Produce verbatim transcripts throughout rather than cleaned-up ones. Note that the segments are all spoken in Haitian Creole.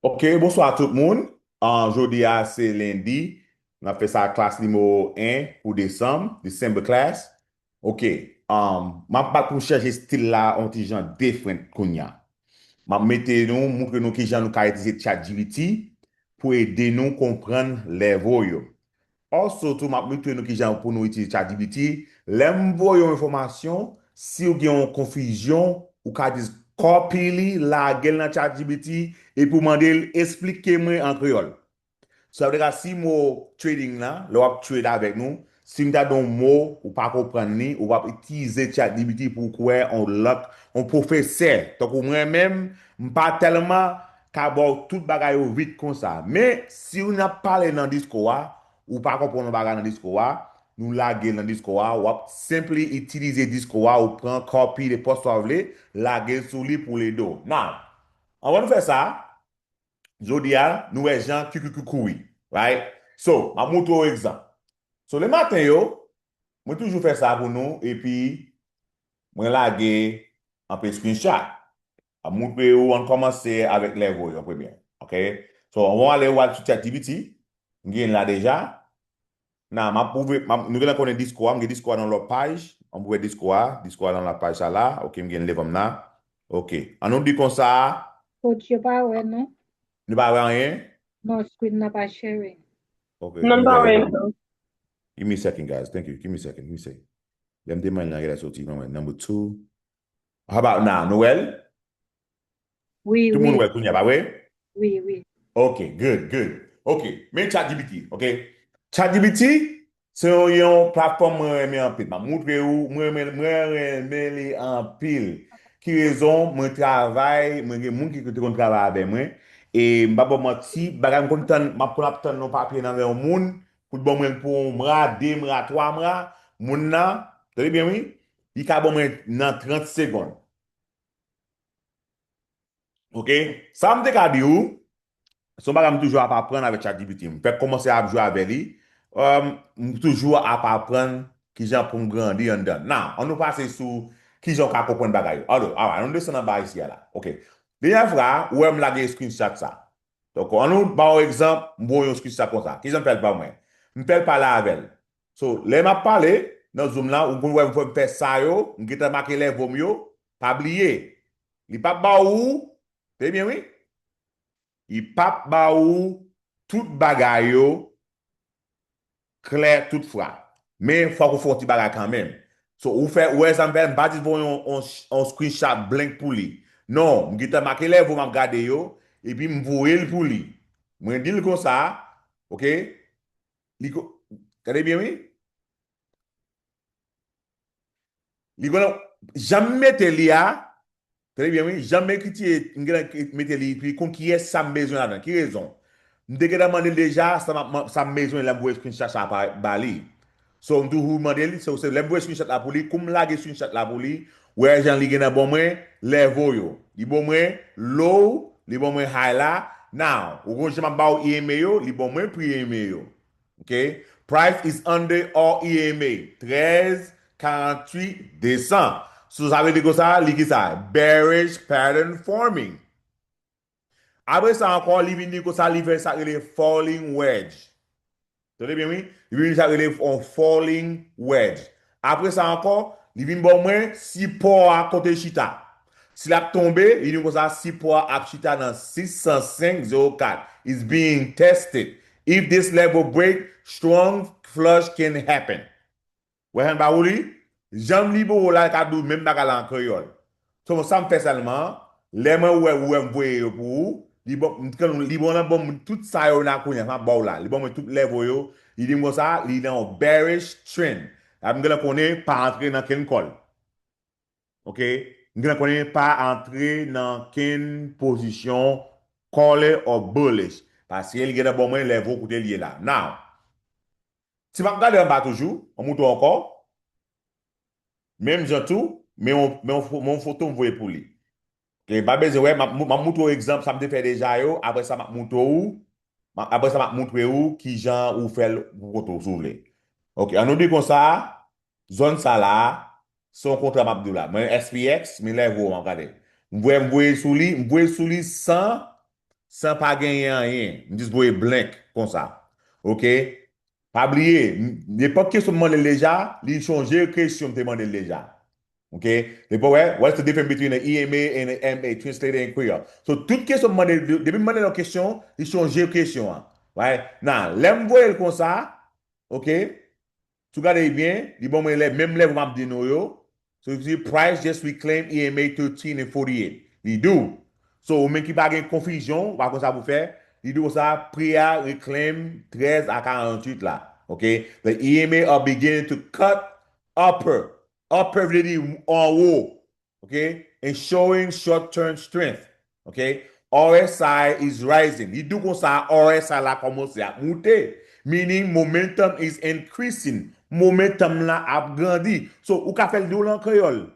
Ok, bonswa tout moun. Ah, jodi a se lendi. N ap fè sa klas nimewo en pou desanm, December class. Ok, um, m ap bat pou m chanje stil la yon ti jan different kounye a. M ap mete nou, montre nou kijan nou ka itilize ChatGPT pou ede nou konprann lèvo yo. Also tou, m ap montre nou kijan pou nou itilize ChatGPT. Lè m voye yon enfòmasyon, si w gen yon konfizyon, ou ka just copy li, lage l nan ChatGPT, epi w mande l, "Esplike mwen an kreyòl." Sa vle di, si mo trading la, lè w ap trade avèk nou, si m ta di yon mo, ou pa konprann li, ou ap itilize ChatGPT pou w kwè yon lòt, yon pwofesè. Tankou mwen menm, m pa tèlman ka ba w tout bagay yo vit konsa. Men, si w ap pale nan diskou a, ou pa konprann yon bagay nan diskou a, nou lage l nan diskou a, w ap senpli itilize diskou a, ou pran kòpi de pòs sa w vle, lage l sou li pou l ede w. Now, anvan nou fè sa, jodi a, nou wè jan kikikiki kouri, right? So, m ap montre w egzanp. So, lematen yo, mwen toujou fè sa pou nou, epi mwen lage anpil screenshot. M ap montre w, ann kòmanse avèk lèvo yo an premye. Ok? So, anvan w ale, w al sou ChatGPT. M gen l la deja. Nan, m ap ouvri, m ap, nou genlè konnen diskou a, m gen diskou a nan lòt paj. M ap ouvri diskou a, diskou a nan lòt paj sa la. Ok, m gen l devan m nan. Ok. Ann nou di konsa. Coach, yo pa wè, non? Nou pa wè anyen? Non, screen nan pa sharing. Ok, non, m pa wè. Give me a second, guys. Thank you. Give me a second. Let me see. Lè m te mande nan genlè soti, mwen, number two. How about now? Nou wè l? Wi, wi. Tout moun wè l kounye a, pa vre? Wi, wi. Ok, good, good. Ok, men ChatGPT, ok? ChatGPT, se yon, yon platfòm mwen renmen anpil. M ap montre w, mwen renmen, mwen renmen li anpil. Ki rezon? Mwen travay, mwen gen moun ki te konn travay avè mwen. E m pa ba w manti, bagay m konn tann, m ap konn ap tann yon papye nan men yon moun, pou l ban mwen l pou yon mwa, de mwa, twa mwa, moun nan, tande byen wi, li ka ban mwen nan trant segonn. Ok? Sa m te ka di w, se yon bagay m toujou ap aprann avèk ChatGPT. M fèk kòmanse ap jwe avè li. Um, m toujou ap aprann kijan pou m grandi anndan. Now, ann nou pase sou kijan w ka konprann bagay yo. Alò, alright, ann nou desann anba isi a la. Ok. Dènyè fwa, ou wè m lage screenshot sa. Donk, ann nou ba yon egzanp, m voye yon screenshot konsa. Kijan m fè l ba mwen? M fè l pale avè l. So, lè m ap pale, nan Zoom la, ou konn wè m fè, m fè sa yo, m gentan make lèvo m yo, pa bliye. Li p ap ba ou, tande byen wi, li p ap ba ou tout bagay yo klè tout fwa. Men, fòk ou fè yon ti bagay kanmenm. So, ou fè, ou wè sa m fè, m pa jis voye yon, yon, yon screenshot blank pou li. Non, m gentan make lèvo m ap gade yo, epi m voye l pou li. Mwen di l konsa, ok? Li ko-, gade byen, wi. Li konnen, jan m mete li a, tande byen, wi, jan m ekriti, m gentan mete li, epi li konn kiyès sa m bezwen ladan. Ki rezon? M te gentan mande l deja sa m ap man-, sa m bezwen lè m voye screenshot sa pa, ba li. So, m toujou mande li, so, se lè m voye screenshot la pou li, kou m lage screenshot la pou li, wè jan li gentan ban mwen lèvo yo. Li ban mwen low, li ban mwen high la. Now, ou konn jan m ap ba w E M A yo, li ban mwen pri E M A yo. Ok? Price is under all E M A. Trèz karantwit de san. So, sa vle di konsa, li ki sa? Bearish pattern forming. Apre sa ankò, li vin di konsa, li fè sa k rele falling wedge. Tande byen, wi. Li vin di sa k rele yon falling wedge. Apre sa ankò, li vin ban mwen sipò a kote l chita. Si l ap tonbe, li di konsa, sipò a ap chita nan sis san senk zewo kat. Is being tested. If this level break, strong flush can happen. Wè jan l ba ou li? Jan m li ba ou la, l ka di w menm bagay la an kreyòl. So, sa m fè sèlman, lè mwen wè, ou wè m voye yo pou ou, li bon, m, li bon nan ban m tout sa yo la kounye a, m ap ba w la. Li ban mwen tout lèvo yo, li di m konsa, li nan yon bearish trend. La m genlè konnen pa antre nan kenn kòl. Ok? M genlè konnen pa antre nan kenn pozisyon kòlè or bullish. Paske li gentan ban mwen lèvo kote l ye la. Now, si m ap gade anba toujou, m ap montre w ankò. Menm jan tou, men yon, men yon fo-, men yon foto m voye pou li. Ok, pa bezwen wè, m ap, m ap montre w egzanp sa m te fè deja yo, apre sa m ap montre w, m ap, apre sa m ap montre w kijan ou fè l pou kote w, si w vle. Ok, ann nou di konsa, zòn sa la, se yon kontra m ap di w la. Mwen S P X, men lèvo m ap gade. M voye, m voye sou li, m voye sou li san, san pa genyen anyen. M jis voye blank konsa. Oke? Pa bliye, nenpòt kesyon m mande l deja, li chonje kesyon m te mande l deja. Oke? Depi wè, what's the difference between an E M A and an M A translated in Creole? So, tout kesyon m mande, depi m mande l yon kesyon, li chonje kesyon an. Right? Now, lè m voye l konsa, oke? Si w gade byen, li ban mwen lè, menm level m ap di nou yo. So, you see, price just reclaim E M A thirteen and forty-eight. Li di w. So, ou menm ki pa gen konfizyon, ou pa konn sa pou fè, li di w sa, pri a reclaim trèz a karanntuit la. Oke? The E M A are beginning to cut upper. Upper vle di anwo. Oke? And showing short-term strength. Oke? R S I is rising. Li di w konsa, R S I la kòmanse ap moute. Meaning, momentum is increasing. Momentum la ap grandi. So, ou ka fè l di w lan kreyòl.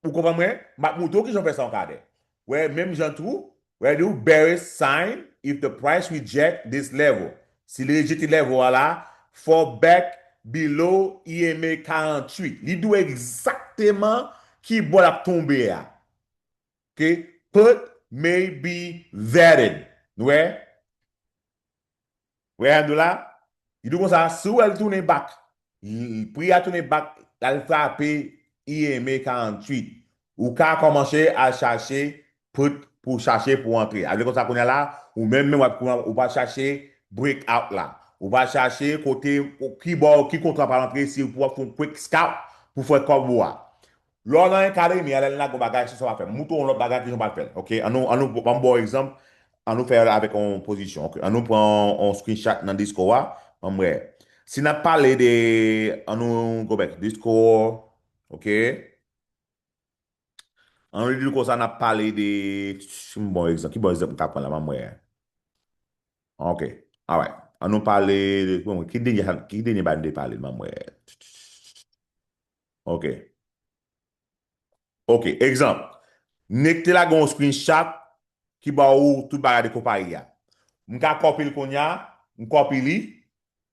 Ou konprann mwen? M ap montre w kijan w fè sa an kadè. Wè, menm jan tou, wè, di w bearish sign if the price reject this level. Si li rejete level a la, fall back below E M A karanntuit. Li di w egzakteman ki bò l ap tonbe a. Oke? Put may be vetted. Nou wè? Wè, an dola? Li di w konsa, si w wè l tounen back, l- pri a tounen back, l al frape E M A karanntuit, ou ka kòmanse al chache put pou chache pou antre. Sa vle di konsa kounye a la, ou menm menm w ap ou pa chache breakout la. Ou pa chache kote ki bò ki kontra pral antre si pou w ap fè yon quick scalp pou fè kòb ou a. Lè w nan akademi a, lè l lage yon bagay, se sa w ap fè. M montre w yon lòt bagay kijan w pral fè l. Oke? Ann nou, ann nou, ban m ba w egzanp, ann nou fè l avèk yon pozisyon. Oke? Ann nou pran yon screenshot nan Discord a, ban m wè. Si n ap pale de, ann nou go back, Discord, oke? Ann nou di konsa n ap pale de, ki bon egzanp, ki bon egzanp m ka pran la, ban m wè. Oke, alright. Ann nou pale de, bon, ki dènye, ki dènye bagay nou te pale, ban m wè. Oke. Oke, egzanp. Nèg te lage yon screenshot ki ba ou tout bagay de konpayi a. M ka kòpi l kounye a, m kòpi li,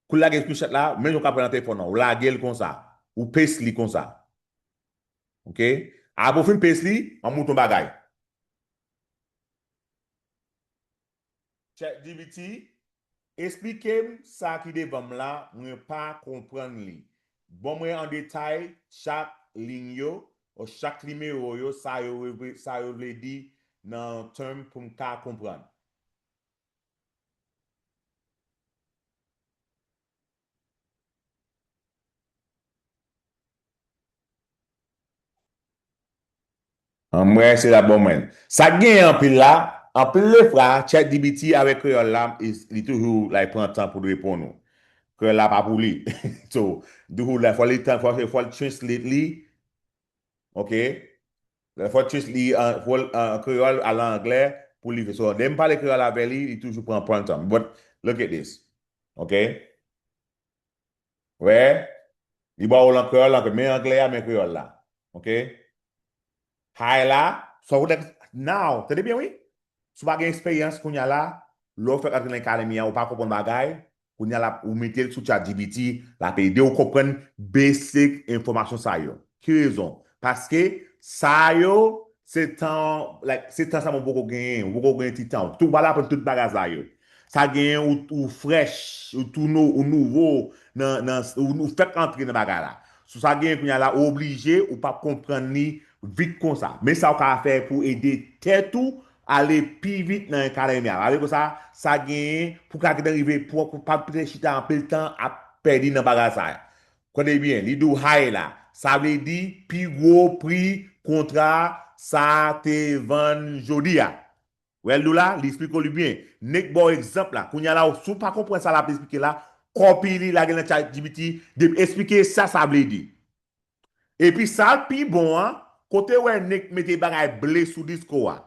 kou l lage screenshot la, menm jan w ka pran nan telefòn nan, ou lage l konsa, ou paste li konsa. Oke? Apre w fin paste li, an mouton bagay. ChatGPT, esplike m sa ki devan m la, mwen pa konprann li. Ban mwen an detay chak liy yo, o chak nimewo yo, sa yo, sa yo vle di nan term pou m ka konprann. An mwen se la bon mwen. Sa k genyen anpil la, anpil de fwa, ChatGPT avèk kreyòl la, li toujou like, pran tan pou l reponn ou. Kreyòl la pa pou li. So, du coup, la, fò li tan, fò, fò l translate li. Oke? Fò l translate li an, fò l, an kreyòl al an anglè pou li. So, lè m pale kreyòl avè li, li toujou pran, pran tan. But, look at this. Oke? Wè, li ba w l an kreyòl, men anglè a, men kreyòl la. Oke? Hay la, sa w konnen, now, tande byen wi. Si w pa gen eksperyans kounye a la, lè w fèk antre nan akademi an, ou pa konprann bagay, kounye a la, ou mete l sou ChatGPT, l ap ede w konprann basic enfòmasyon sa yo. Ki rezon? Paske sa yo, se tan, like, se tan sa mwen poko genyen, ou poko genyen ti tan. Tou w pa la aprann tout bagay sa yo. Sa genyen ou, ou frèch, ou tou nou, ou nouvo, nan, nan, ou, ou fèk antre nan bagay la. So sa genyen kounye a la, ou oblije, ou p ap konprann li vit konsa. Men sa w ka fè pou ede tèt ou ale pi vit nan akademi a. Sa vle konsa, sa genyen pou ka gentan rive pou, pou pa chita anpil tan ap pèdi nan bagay sa. Tande byen, li di w high la. Sa vle di pi gwo pri kontra sa te vann jodi a. Wè l di w la, li eksplike w li byen. Nèg ba w egzanp la. Kounye a la, si w pa konprann sa l ap eksplike la, kòpi li, lage l nan ChatGPT, depi eksplike sa sa vle di. Epi sa l pi bon an, kote w wè nèg mete bagay ble sou disko a.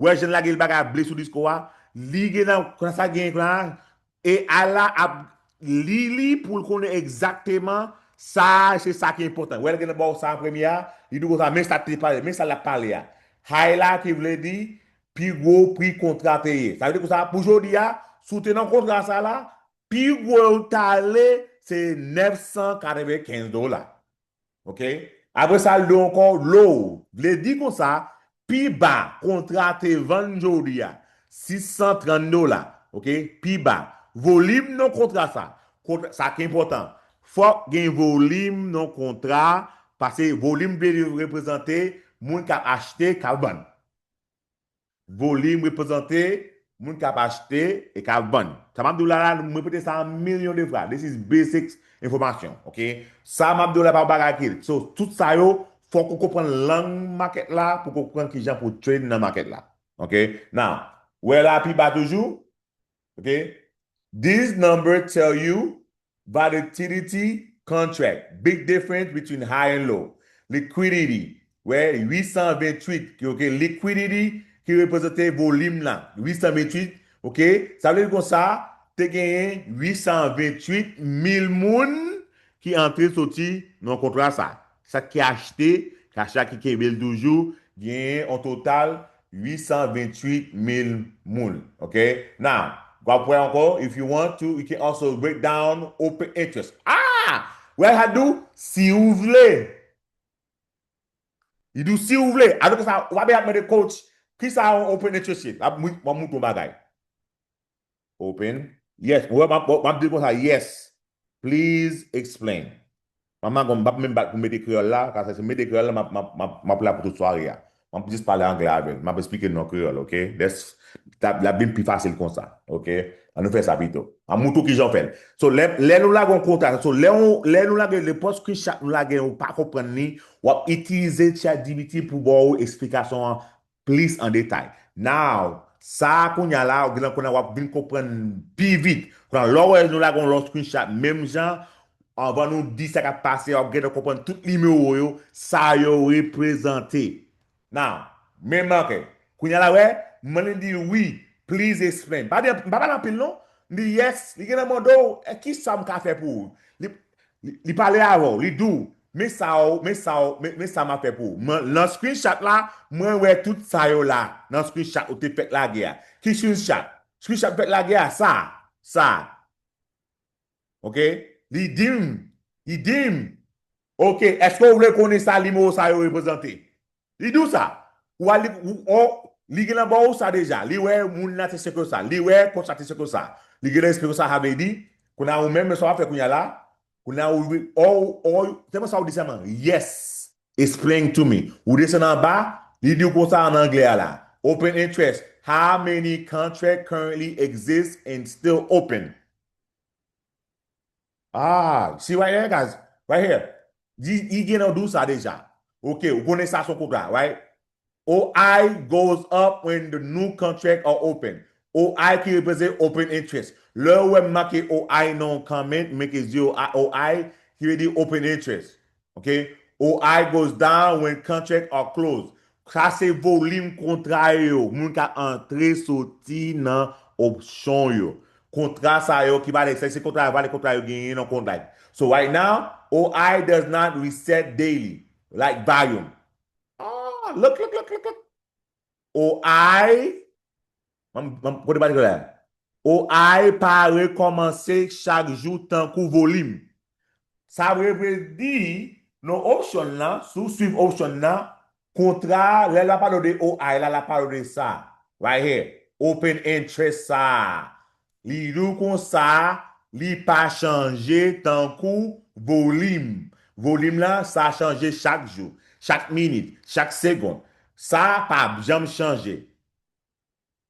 Wè jan l lage l bagay ble sou disko a, li gen nan, kounye a sa gen la, A I la ap li li pou l konnen egzakteman sa, se sa ki enpòtan. Wè l gen nan ba w sa an premye a, li di w konsa, men sa te pale, men sa l ap pale a. High la ki vle di, pi gwo pri kontra te ye. Sa vle di konsa, pou jodi a, si w te nan kontra sa la, pi gwo w t ale, se nèf san katrevenkenz dola. Oke? Apre sa, l di w ankò low. Vle di konsa, pi ba kontra te vann jodi a, sis san trant dola, oke, pi ba. Volim nan kontra sa. Kontra, sa ki enpòtan. Fòk gen volim nan kontra, paske volim vle reprezante moun k ap achte, k ap vann. Volim reprezante moun k ap achte e k ap vann. Sa m ap di w la, la, m repete sa an milyon de fwa. This is basic enfòmasyon, oke? Sa m ap di w la pa bagay ki. So, tout sa yo, fòk ou konprann lang makèt la pou konprann kijan pou trade nan makèt la. Oke? Now, wè la pi ba toujou, oke? This number tell you volatility contract, big difference between high and low. Liquidity, wè, uit san venntuit, ki, oke, liquidity ki reprezante volim la, uit san venntuit, oke? Sa vle di konsa, te genyen uit san venntuit mil moun ki antre soti nan kontra sa. Sa ki achte, ki achte a ki kenbe l toujou, genyen an total uit san venntuit mil moun. Oke? Now, w ap wè ankò, if you want to, you can also break down open interest. Ah! Wè sa di w, si w vle. Li di w si w vle. Alò ke sa, w pa bezwen ap mande coach, ki sa yon open interest ye? W ap mou-, w ap moutre yon bagay. Open. Yes. Mwen, m ap, m ap di l konsa, yes. Please explain. Manman gon, m p ap menm bat pou mete kreyòl la, paske si m mete kreyòl la, m ap, m ap, m ap, m ap la pou tout sware a. M ap jis pale anglè avè l. M ap eksplike l nan kreyòl, oke? That's, that, l ap vin pi fasil konsa, oke? Ann nou fè sa pito. An moutre w kijan w fè l. So, lè, lè nou lage yon kontra, so, lè, yon, lè nou lage le pòs screenshot, nou lage, ou pa konprann li, w ap itilize ChatGPT pou ba w eksplikasyon an plis an detay. Now, sa a kounye a la, ou gen kounye a w ap vin konprann pi vit. Kounye a, lè w wè nou lage yon lòt screenshot, menm jan, anvan nou di sa k ap pase, w ap gentan konprann tout nimewo yo, sa yo reprezante. Now, men manke. Kounye a la, wè, m li di wi, please explain. Pa di, m pa pale anpil non. M di yes, li gentan mande w, e kisa m ka fè pou ou? Li, li, li pale avè w, li di w, men sa w, men sa w, men, men sa m ap fè pou ou. Mwen, nan screenshot la, mwen wè tout sa yo la, nan screenshot ou te fèk lage a. Ki screenshot? Screenshot fèk lage a, sa, sa. Oke? Li di m, li di m, oke, èske w vle konnen sa nimewo sa yo reprezante? Li di w sa. Ou al li, ou, ou, li gentan ba w sa deja. Li wè moun nan te seke sa. Li wè kont sa te seke sa. Li gentan eksplike w sa, sa vle di. Kounye a ou menm, men sa w ap fè kounye a la. Kounye a ou, ou, ou, sèlman sa w di sèlman. Yes. Explain to me. Ou desann anba, li di w konsa an anglè a la. Open interest. How many contract currently exist and still open? Ah, see right here, guys. Right here. Li, li gentan di w sa deja. Oke, ou konnen sa se yon kontra, right? O I goes up when the new contract are open. O I ki reprezante open interest. Lè w wè m make O I nan yon comment, make it zero O I, ki vle di open interest. Oke? O I goes down when contract are closed. Sa se volim kontra yo, moun k ap antre soti nan opsyon yo. Kontra sa yo ki vale, se, se kontra, vale kontra yo genyen nan kontra. So right now, O I does not reset daily, like volume. Ah, look, look, look, look, look. O I, m, m, kote patikilye a? O I pa rekòmanse chak jou tankou volim. Sa vle di, nan option nan, si w swiv option nan, kontra, lè l ap pale de O I la, l ap pale de sa. Right here. Open interest sa. Li di w konsa, li pa chanje tankou volim. Volim lan, sa chanje chak jou, chak minit, chak segonn. Sa pa janm chanje.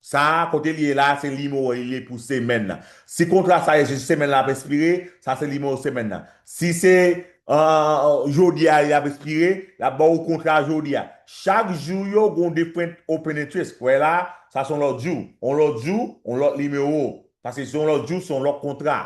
Sa, kote li ye la, se nimewo li ye pou semèn nan. Si kontra sa ye, se semèn nan ap ekspire, sa se nimewo semèn nan. Si se, euh, jodi a li ap ekspire, l ap ba w kontra jodi a. Chak jou yo gon different open interest. Wè la, sa se yon lòt jou. Yon lòt jou, yon lòt nimewo. Paske se yon lòt jou, se yon lòt kontra.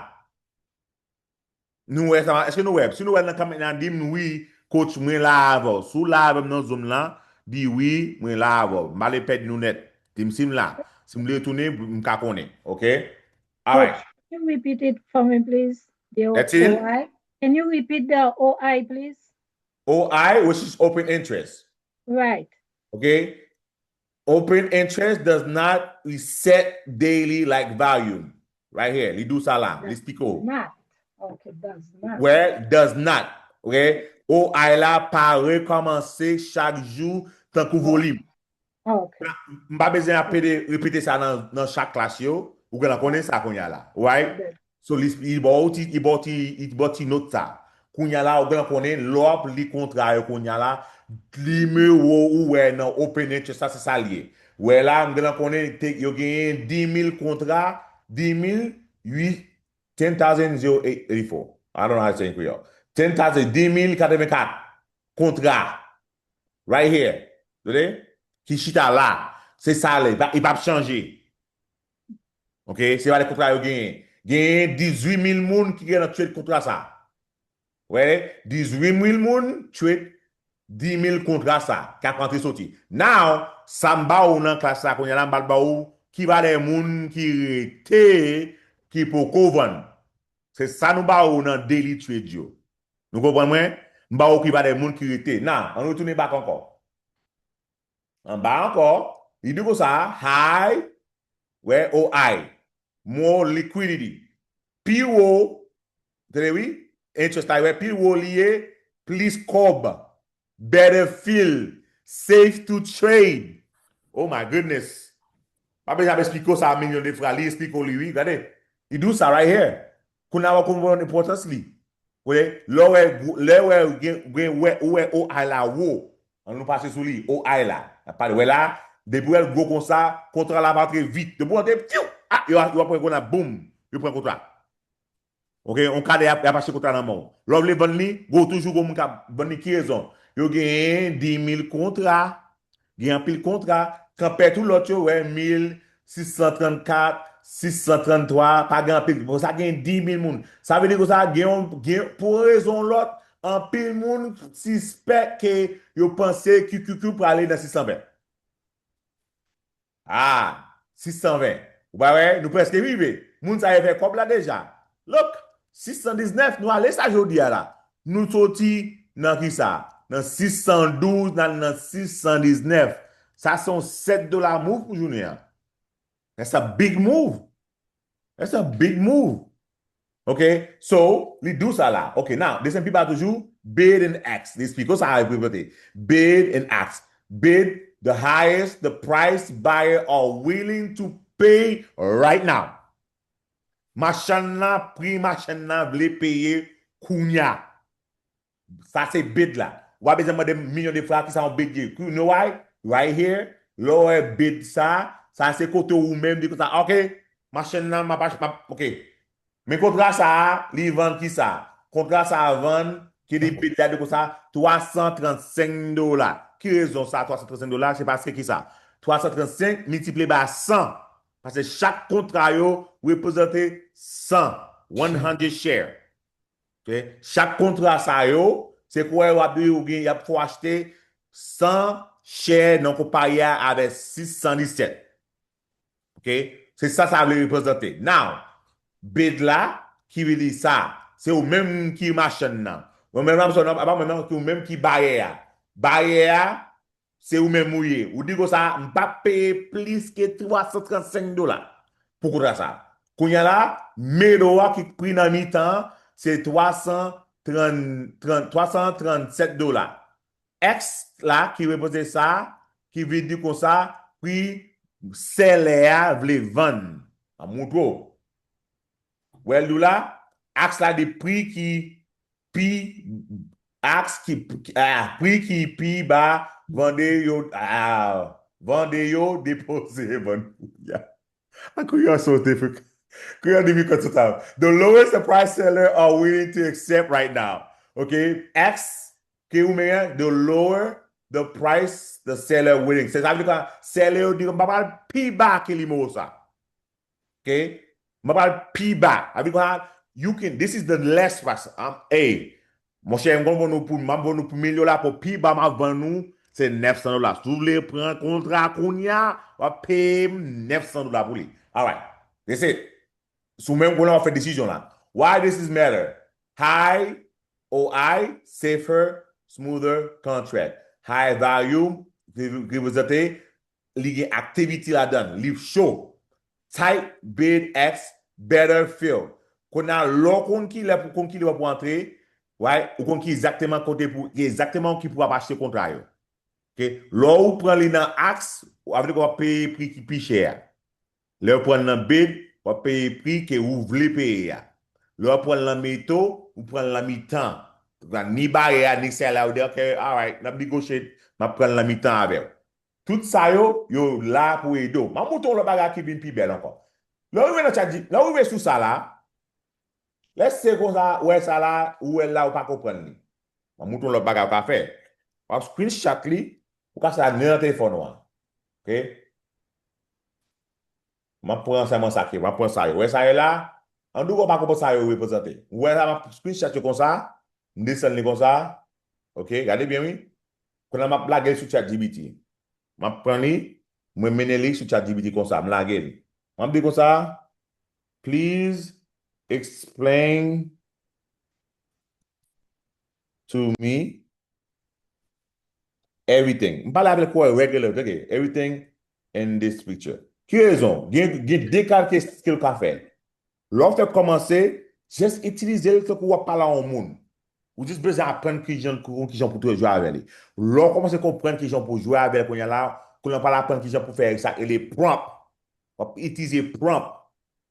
Nou wè sa, èske nou wè? Si nou wè nan kòmantè a, di m wi, coach, mwen la avè w. Si w la avè m nan Zoom lan, di wi, mwen la avè w. M pa vle pèdi nou nèt. Di m si m la. Si m vle retounen, m ka konnen. Oke? Alright. Coach, can you repeat it for me, please? The That's it? O I. Can you repeat the O I, please? O I, which is open interest. Right. Oke? Open interest does not reset daily like volume. Right here. Li di w sa la. Li eksplike w. Not. Okay, does not. Wè, does not. Oke? O I la pa rekòmanse chak jou tankou volim. Ah, ok. M pa bezwen ap pede repete sa nan, nan chak klas yo. Ou gentan konnen sa kounye a la. Right? Ok. So, li, li ba w ti, li ba w ti, li ba w ti nòt sa. Kounye a la, ou gentan konnen, lè w ap li kontra yo kounye a la, nimewo ou wè nan open interest la, se sa l ye. Wè la, m gentan konnen, te, yo genyen dis mil kontra, dis mil uit, ten thousand zero eight eighty-four. I don't know how to say in Creole. Ten thousand, dis mil katrevenkat kontra. Right here. Tande? Ki chita la. Se sa l ye. Li p ap chanje. Ok? Se pa de kontra yo genyen. Genyen dizuit mil moun ki gen nan trade kontra sa. Wè, dizuit mil moun trade dis mil kontra sa. K ap rantre soti. Now, sa m ba ou nan klas la kounye a la, m pral ba ou ki valè moun ki rete, ki poko vann. Se sa nou ba ou nan daily trade yo. Nou konprann mwen? M ba ou ki valè moun ki rete. Now, ann retounen back ankò. Anba ankò, li di konsa, high, wè, O I, more liquidity. Pi wo, tande wi, interest la, wè, pi wo li ye, plis kòb, better feel, safe to trade. Oh my goodness. Pa bezwen ap eksplike w sa milyon de fwa, li eksplike w li wi, gade. Li di w sa right here. Kounye a w ap konprann enpòtans li. Ou wè, lè w wè, lè w wè, gen, gen, wè, ou wè O I la wo. Ann nou pase sou li, O I la. N ap pale, wè la, depi w wè l gwo konsa, kontra la ap antre vit. Depi w antre, fyou! Ah, yo, yo ap pran kontra, boum! Yo pran kontra. Ok, yon kadè y ap, y ap achte kontra nan men w. Lè w vle vann li, gwo toujou gwo moun k ap vann li ki rezon. Yo genyen dis mil kontra, gen anpil kontra, kanpè tou lòt yo, wè, mil sis san trannkat, sis san tranntwa, pa gen anpil. Bon, sa gen dis mil moun. Sa vle di konsa, gen yon, gen, pou yon rezon ou lòt, anpil moun sispèk ke yo panse Q Q Q prale nan sis san ven. Ah, sis san ven. Ou pa wè, nou prèske rive. Moun sa yo fè kòb la deja. Look, sis san diznèf, nou ale sa jodi a la. Nou soti nan ki sa? Nan sis san douz, nan, nan sis san diznèf. Sa se yon sèt dola move pou jounen an. That's a big move. That's a big move. Ok, so, li di w sa la. Ok, now, desann pi ba toujou, bid and ask. Li eksplike w sa reprezante. Bid and ask. Bid the highest the price buyer are willing to pay right now. Machann nan, pri machann nan vle peye kounya. Sa se bid la. W ap bezwen mande m milyon de fwa kisa yon bid ye. You know why? Right here. Lè w wè bid sa, sa se kote ou menm di konsa, ok, machann nan, m ap, m ap, ok. Men kontra sa a, li vann kisa? Kontra sa a vann, ki li bid la di konsa, twa san trannsenk dola. Ki rezon sa, twa san trannsenk dola? Se paske kisa? Twa san trannsenk miltipliye ba san. Paske chak kontra yo reprezante san, one hundred share. Ok? Chak kontra sa yo, se kwè w ap di ou gen, y ap fè w achte san share nan konpayi a avèk sis san disèt. Ok? Se sa sa vle reprezante. Now, bid la, ki vle di sa, se ou menm ki machann nan. Ou menm, apa mwen menm ki ou menm ki bayè a. Bayè a, se ou menm ou ye. Ou di konsa, m p ap peye plis ke twa san trannsenk dola pou kontra sa. Kounye a la, middle a ki pri nan mitan an, se twa san trant, trant, twa san trannsèt dola. Ask la ki reprezante sa, ki vle di konsa, pri sèlè a vle vann. M ap montre w. Wè l di w la, ask la di pri ki pi, ask ki, ki- ah, pri ki pi ba, vande yo, ah, vande yo, depoze, vann kounya. A kounya sote, fè, kounya difikilte sa. The lowest the price seller are willing to accept right now. Ok? Ask ke ou menm, the lower the price the seller willing. Se sa vle di, sèlè yo di, m pa pral pi ba ke nimewo sa. Ok? M pa pral pi ba. Sa vle di, you can, this is the less price. Um, hey, monchè, m konn vann nou pou, m ap vann nou pou mil dola, pou pi ba m ap vann nou, se nèf san dola. Si w vle pran kontra kounya, w ap peye m nèf san dola pou li. Alright. That's it. Si w menm kounye a w ap fè desizyon la. Why this is matter? High O I, safer, smoother contract. High volume, ki, ki reprezante, li gen activity ladan, li cho. Tight bid ask, better fill. Kounye a, lè w konn ki lè pou konn ki lè pou antre, right? Ou konn ki egzakteman kote pou, ki egzakteman ki pou ap achte kontra yo. Ok? Lè ou pran li nan aks, w ap peye pri ki pi chè a. Lè ou pran nan bid, w ap peye pri ke ou vle peye a. Lè ou pran nan meto, ou pran nan mitan. Ni barè a, ni sèl la, ou di, ok, alright, n ap negotiate, m ap pran nan mitan avè w. Tout sa yo, yo la pou ede w. M ap montre w lòt bagay ki vin pi bèl ankò. Lè w rive nan chat, lè w rive sou sa la, lè se konsa, ou wè sa la, ou wè l la, ou pa konprann li. M ap montre w lòt bagay ou ka fè. W ap screenshot li, ou ka fè sa nan telefòn ou an. Ok? M ap pran sèlman sa ki, m ap pran sa yo. Wè sa yo la? An di w pa konprann sa yo reprezante. Ou wè sa, m ap screenshot yo konsa, m desann li konsa. Ok, gade byen wi. Kounye a m ap lage l sou ChatGPT. M ap pran li, mwen mennen li sou ChatGPT konsa, m lage l. M ap di konsa, please explain to me everything. M pale avèk ou regular, ok? Everything in this picture. Ki rezon? Gen, gen de kalite ke l ka fè. Lè w fèk kòmanse, just itilize l tankou w ap pale a yon moun. Ou just bezwen aprann kijan, kijan pou w jwe avè li. Lè w kòmanse konprann kijan pou w jwe avè l kounye a la, kounye a w pral aprann kijan pou w fè sa k rele prompt. W ap itilize prompt.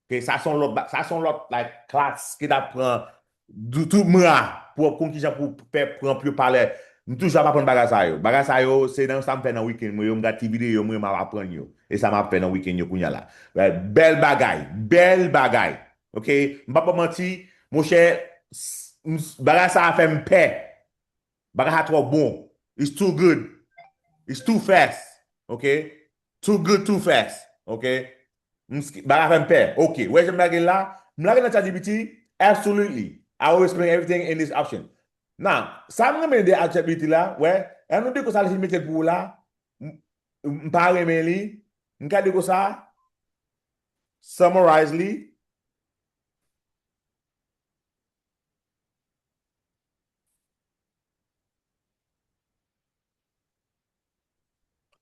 Ok, sa se yon lòt ba-, sa se yon lòt, like, klas ki t ap pran dou-, tout mwa pou w ap konn kijan pou w fè prompt yo pale. M toujou ap aprann bagay sa yo. Bagay sa yo, se nan sa m fè nan weekend mwen yo, m gade ti videyo mwen, m ap aprann yo. E sa m ap fè nan weekend yo kounye a la. Bèl bagay, bèl bagay. Ok, m p ap ba w manti, monchè, s-, m-, bagay sa a fè m pè. Bagay sa twò bon. It's too good. It's too fast. Ok? Too good, too fast. Ok? M sk-, bagay fè m pè. Ok. Wè jan m lage l la? M lage nan ChatGPT? Absolutely. I will explain everything in this option. Now, sa m renmen de ChatGPT la, wè, lè nou di konsa li fin mete l pou ou la, m, m pa renmen li, m ka di konsa, summarize li,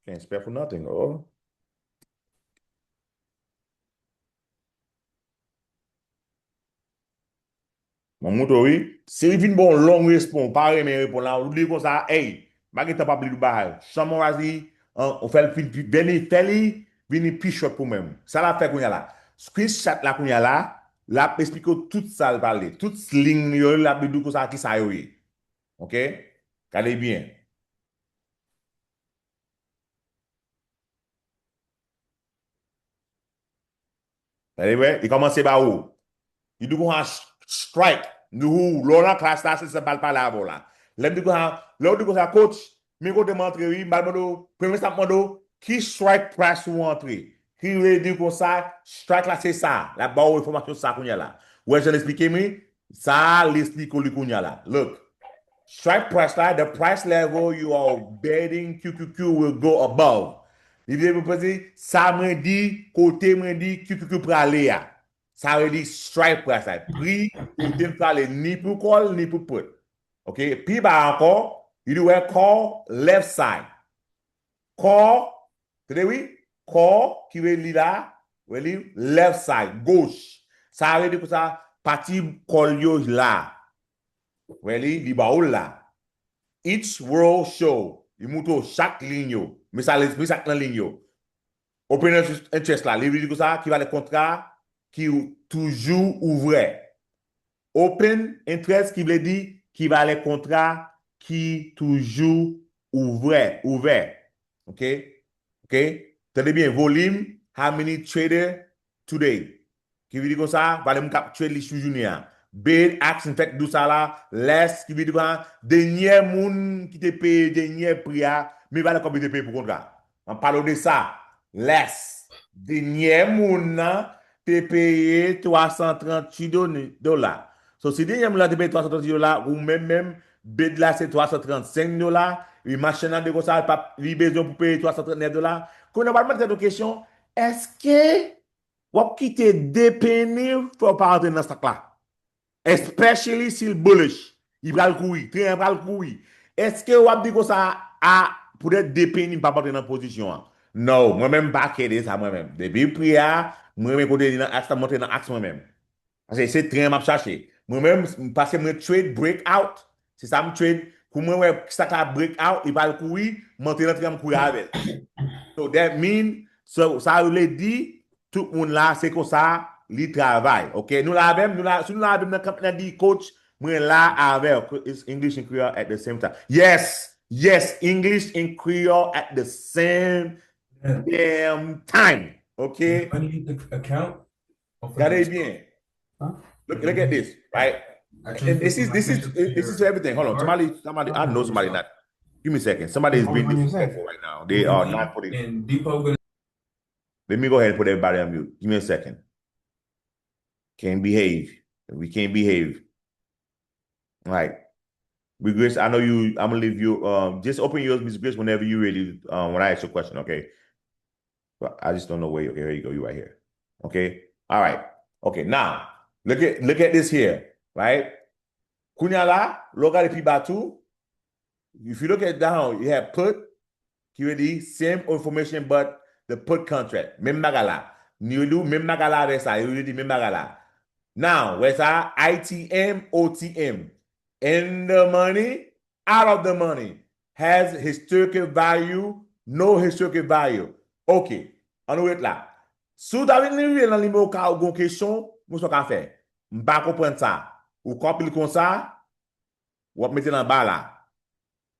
Can't spell for nothing, oh. Mwen montre w, wi. Si li vin ba w long respon, ou pa renmen reponn la, ou di konsa, ey, m pa gen tan p ap li tout bagay. Summarize li, an, ou fè l vin, vin, fè li vini pi short pou mwen. Sa l ap fè kounye a la. Screenshot la kounye a la, l ap esplike w tout sa l pale. Tout liy yo, l ap di w konsa ki sa yo ye. Ok? Gade byen. Gade, wè, li kòmanse ba ou. Li di konsa, strike. Li di ou, lè w nan klas la, se sa m pral pale avè w la. Lè m di konsa, lè w di konsa, coach, men kote m antre, wi, m pral mande w, premye sa m ap mande w, ki strike price ou antre? Ki vle di konsa, strike la se sa. L ap ba w enfòmasyon sa kounye a la. Ou wè jan l esplike m, wi? Sa l esplike w li kounye a la. Look. Strike price la, the price level you are betting Q Q Q will go above. Li vle di, sa mwen di, kote mwen di Q Q Q prale a. Sa vle di strike price la. Pri kote l prale ni pou call, ni pou put. Ok? Pi ba ankò, li di wè call left side. Call, tande wi, call ki vle li la, vle li left side, goch. Sa vle di konsa, pati call yo la. Wè li, li ba ou l la. Each row show, li montre w chak liy yo. Men sa, men sa k nan liy yo. Open interest la, li vle di konsa, ki valè kontra ki toujou ouvè. Open interest ki vle di ki valè kontra ki toujou ouvè, ouvè. Ok? Ok? Tande byen, volim, how many trader today? Ki vle di konsa, valè moun k ap trade li sou jounen an. Bid, ask, m fèk di w sa la, less, ki vle di konsa, dènyè moun ki te peye dènyè pri a, men valè kòb li te peye pou kontra. M ap pale w de sa. Less. Dènyè moun nan te peye twa san tranntuit do-, dola. So, si dènyè moun nan te peye twa san tranntuit dola, ou menm menm, bid la se twa san trannsenk dola, e machann nan di konsa, li pa, li bezwen pou peye twa san trannèf dola. Kounye a, w pral mande tèt ou kesyon, èske w ap kite de penny fè w pa rantre nan stock la? Especially si l bullish. Li pral kouri. Tren an pral kouri. Èske w ap di konsa, a, poutèt de penny m p ap antre nan pozisyon an? No, mwen menm m pa care de sa mwen menm. Depi pri a, mwen renmen kote li nan aks la, m antre nan aks mwen menm. Paske se tren an m ap chache. Mwen menm, paske mwen trade breakout. Se sa m trade. Pou mwen wè sa ka break out, li pral kouri, m antre nan tren, m kouri avè l. So that mean, so, sa vle di, tout moun la, se konsa li travay. Ok? Nou la avè m, nou la, si nou la avè m nan kanpe nan di coach, mwen la avè w. It's English and Creole at the same time. Yes! Yes! English and Creole at the same damn time. Ok? Money account? Gade byen. Look, look at this, right? And this is this is this is everything. Hold on, somebody, somebody, I know somebody not. Give me a second. Somebody is being disrespectful right now. They are not putting. Let me go ahead and put everybody on mute. Give me a second. Can't behave. We can't behave. Right. We Grace, I know you. I'm gonna leave you. Um, just open yours, Miss Grace, whenever you're ready. Um, when I ask you a question, okay? But I just don't know where you. Okay, here you go. You right here. Okay. All right. Okay. Now look at look at this here, right? Kounye a la, lè w gade pi ba tou, if you look at down, you have put, ki vle di same information but the put contract. Menm bagay la. Ni yo di w menm bagay la avè sa, yo di menm bagay la. Now, wè sa, I T M, O T M. In the money, out of the money. Has historical value, no historical value. Ok, ann nou ret la. Si w ta vin rive nan nimewo ka ou gon kesyon, men sa w ka fè. M pa konprann sa. Ou kòpye l konsa, w ap mete l anba la.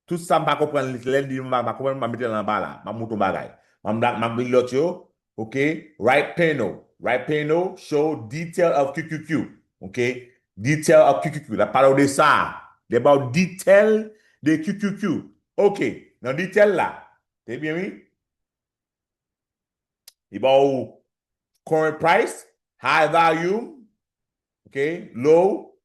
Tout sa m pa konprann, lè l di m pa, pa konprann, m ap mete l anba la. M ap montre w bagay. M ap, m ap li lòt yo. Ok? Right panel. Right panel show detail of Q Q Q. Ok? Detail of Q Q Q. L ap pale w de sa. Li ba w detail de Q Q Q. Ok. Nan detail la. Se byen, wi. Li ba w current price, high volume, ok, low,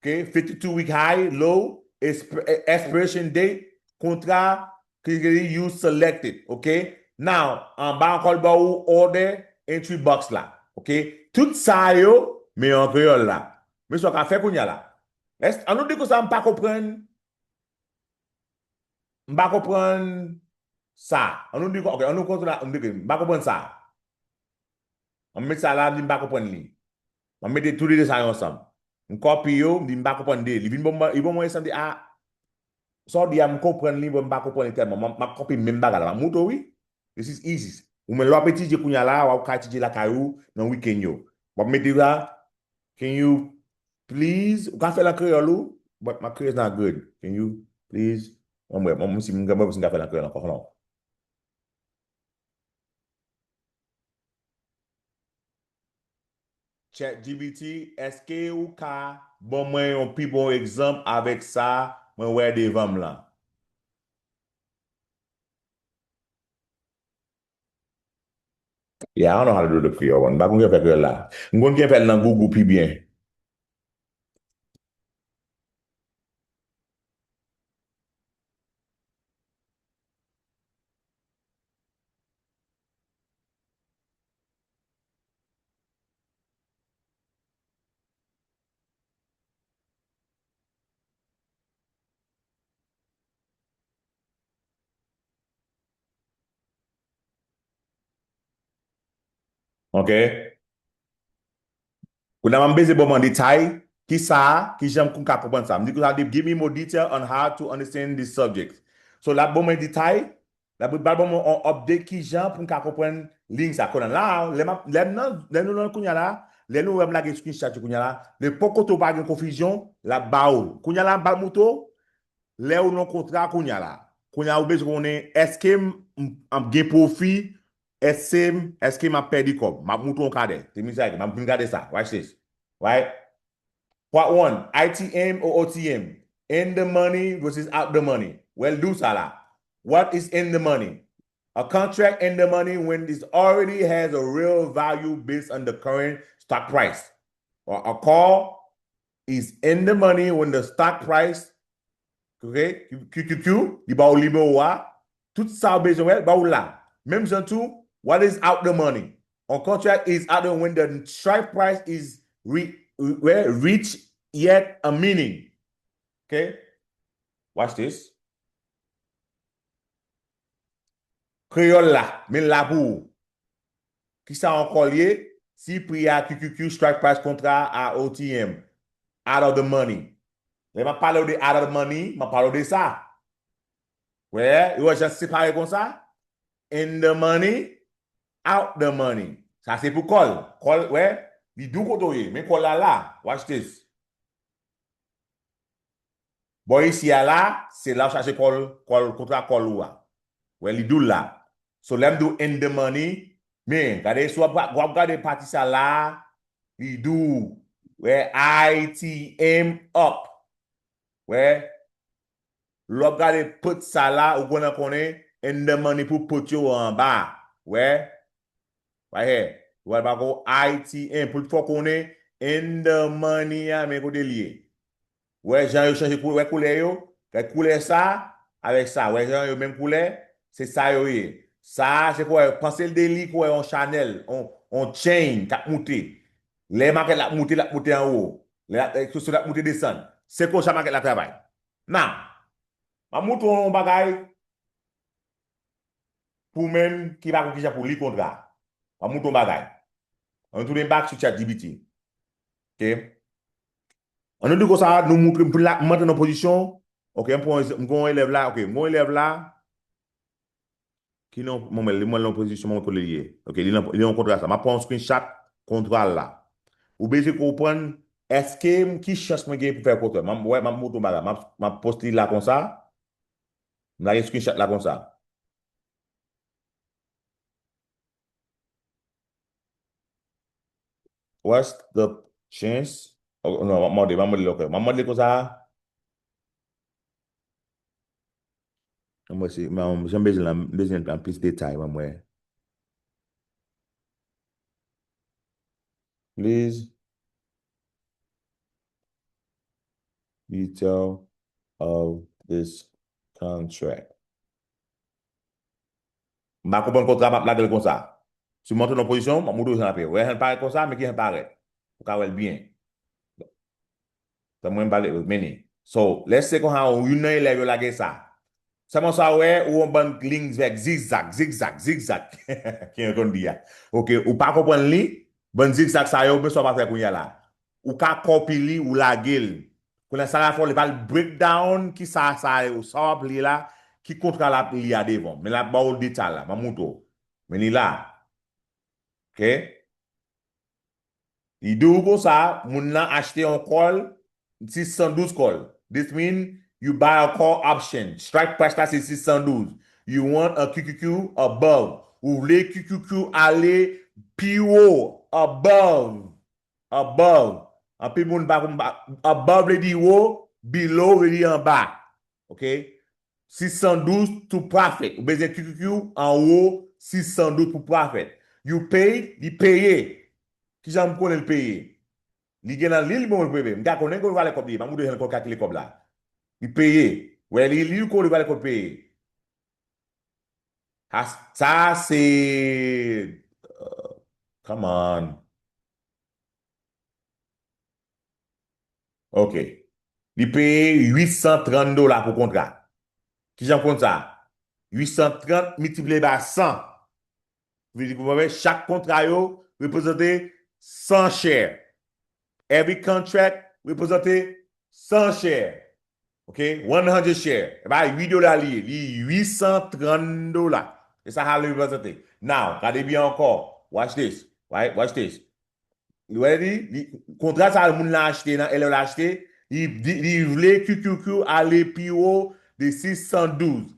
ok, fifty-two week high, low, exp- expiration date, kontra, ki, ki you selected, ok. Now, anba ankò l ba w order entry box la, ok. Tout sa yo, men an kreyòl la. Men sa w ka fè kounye a la. Èske, ann nou di konsa, m pa konprann M pa konprann sa. An nou di, ok, an nou kontre la, an nou di, m pa konprann sa. An met sa la, m di m pa konprann li. An mete tou de sa yo ansanm. M kòpye yo, m di m pa konprann de. Li vin ban mwen, li ban mwen esanm de a, sa w di a, m konprann li, bon, m pa konprann li tèlman. M ap kòpye menm bagay la. M ap montre w, wi. This is easy. Ou menm lè w ap etidye kounye a la, w ap ka etidye lakay ou nan wikenn yo. W ap mete la, can you please, ou ka fè l an kreyòl ou, but my Creole is not good. Can you please, mwen, mwen, mwen, si mwen, mwen, si m ka fè l an kreyòl ankò, hold on. ChatGPT, èske ou ka ban mwen yon pi bon egzanp avèk sa mwen wè devan m lan? Yeah, I don't know how to do the Creole one. M pa konn kijan fè kreyòl la. M konn kijan fè l nan Google pi byen. Ok. Kounye a m bezwen ban mwen detay, ki sa, ki jan m ka konprann sa. M di konsa, give me more detail on how to understand this subject. So, l ap ban mwen detay, l ap ban mwen yon update ki jan pou m ka konprann liy sa. Kounye a la, lè m ap, lè m nan, lè nou nan kounye a la, lè nou wè m lage screenshot yo kounye a la, nenpòt kote w pa gen konfizyon, l ap ba ou l. Kounye a la, m pral montre w, lè ou nan kontra kounye a la. Kounye a, ou bezwen konnen, èske m, m, m gen pwofi, èske m, èske m ap pèdi kòb? M ap montre w yon kadè. Se mizè, m ap vin gade sa. Watch this. Right? Part one, I T M or O T M. In the money versus out the money. Well, do sa la. What is in the money? A contract in the money when it already has a real value based on the current stock price. Or a call is in the money when the stock price, ok, Q Q Q, li ba w nimewo a, tout sa w bezwen wè, ba w la. Menm jan tou, what is out the money? A contract is out the when the strike price is re, re, reach yet a meaning. Ok? Watch this. Kreyòl la, men la pou ou. Kisa ankò l ye? Si pri a Q Q Q, strike price kontra a O T M, out of the money. Lè m ap pale w de out of the money, m ap pale w de sa. Wè, ou wè jan separe konsa? In the money, out the money. Sa se pou kòl. Kòl, wè, li di w kote w ye. Men kòl la la. Watch this. Bò isi a la, se la w chache kòl, kòl, kontra kòl ou a. Wè, li di w la. So, lè m di w in the money, men, gade, si w ap, w ap gade pati sa la, li di w, wè, I T M up. Wè, lè w ap gade put sa la, ou konnen konnen in the money pou put yo anba. Wè, right here. Ou wè l pa ko I T M. Pou l fè w konnen in the money a, men kote l ye. Wè jan yo chanje koulè, wè koulè yo? Wè koulè sa avèk sa. Wè jan yo menm koulè? Se sa yo ye. Sa a, se kwè, panse l de li kwè yon chanèl, yon, yon chain k ap moute. Lè makèt la ap moute, l ap moute anwo. Lè l ap, eh, sosyo l ap moute desann. Se konsa makèt la travay. Now, m ap montre w yon bagay pou menm ki pa konn kijan pou li kontra. M ap montre w yon bagay. Ann nou tounen back sou ChatGPT. Ok? Ann nou di konsa, nou montre m pou la, m antre nan pozisyon. Ok, m pran, m gen yon elèv la. Ok, m gen yon elèv la. Ki non, mwen, mwen, li mwen nan pozisyon mwen kote li ye. Ok, li nan, li nan kontra sa. M ap pran yon screenshot kontra la. Ou bezwen konprann, èske m, ki chans mwen gen pou fè kontra? M ap, wè, m ap montre yon bagay. M ap, m ap post li la konsa. M lage screenshot la konsa. What's the chance? Oh, non, m ap mande, m ap mande li, ok. M ap mande li konsa. Mwen se, mwen, jan m bezwen la, m bezwen plis detay, mwen, mwen. Please detail of this contract. M pa konprann kontra, m ap lage l konsa. Si m antre nan pozisyon, m ap montre w jan l ap ye. Wè jan l parèt konsa, men ki jan l parèt. Ou ka wè l byen. Sa mwen m pale, men ni. So, let's say konsa, youn nan elèv yo lage sa. Sèlman sa w wè, ou yon bann liy vèk zigzag, zigzag, zigzag. Ki yo konn di a. Ok, ou pa konprann li, bann zigzag sa yo, men sa w pa fè kounye a la. Ou ka kòpi li, ou lage l. Kounye a, sa l ap fè w, li pral break down, ki sa, sa, sa w ap li la, ki kontra l ap li a devan. Men l ap ba w detay la, m ap montre w. Men li la. Ok? Li di w konsa, moun nan achte yon kòl, sis san douz kòl. This mean you buy a call option. Strike price la se sis san douz. You want a Q Q Q above. Ou vle Q Q Q ale pi wo, above. Above. Anpil moun pa konn, above vle di wo, below vle di anba. Ok? Sis san douz to profit. Ou bezwen Q Q Q anwo sis san douz pou profit. You pay, li peye. Kijan m konnen l peye? Li gen nan li, li bon l peye. M ka konnen kòb valè kòb li ye. M ap montre jan l kalkile kòb la. Li peye. Wè, li, li konnen valè kòb peye. Sa, sa se, uh, come on. Ok. Li peye uit san trant dola pou kontra. Kijan w konn sa? Uit san trant miltipliye pa san. Vle di, ou konprann, chak kontra yo reprezante san share. Every contract reprezante san share. Ok? One hundred share. E pa uit dola li ye. Li uit san trant dola. E sa sa reprezante. Now, gade byen ankò. Watch this. Right? Watch this. Ou wè li, li, kontra sa moun la achte nan, elèv la achte, li, li, li vle Q Q Q ale pi wo de sis san douz.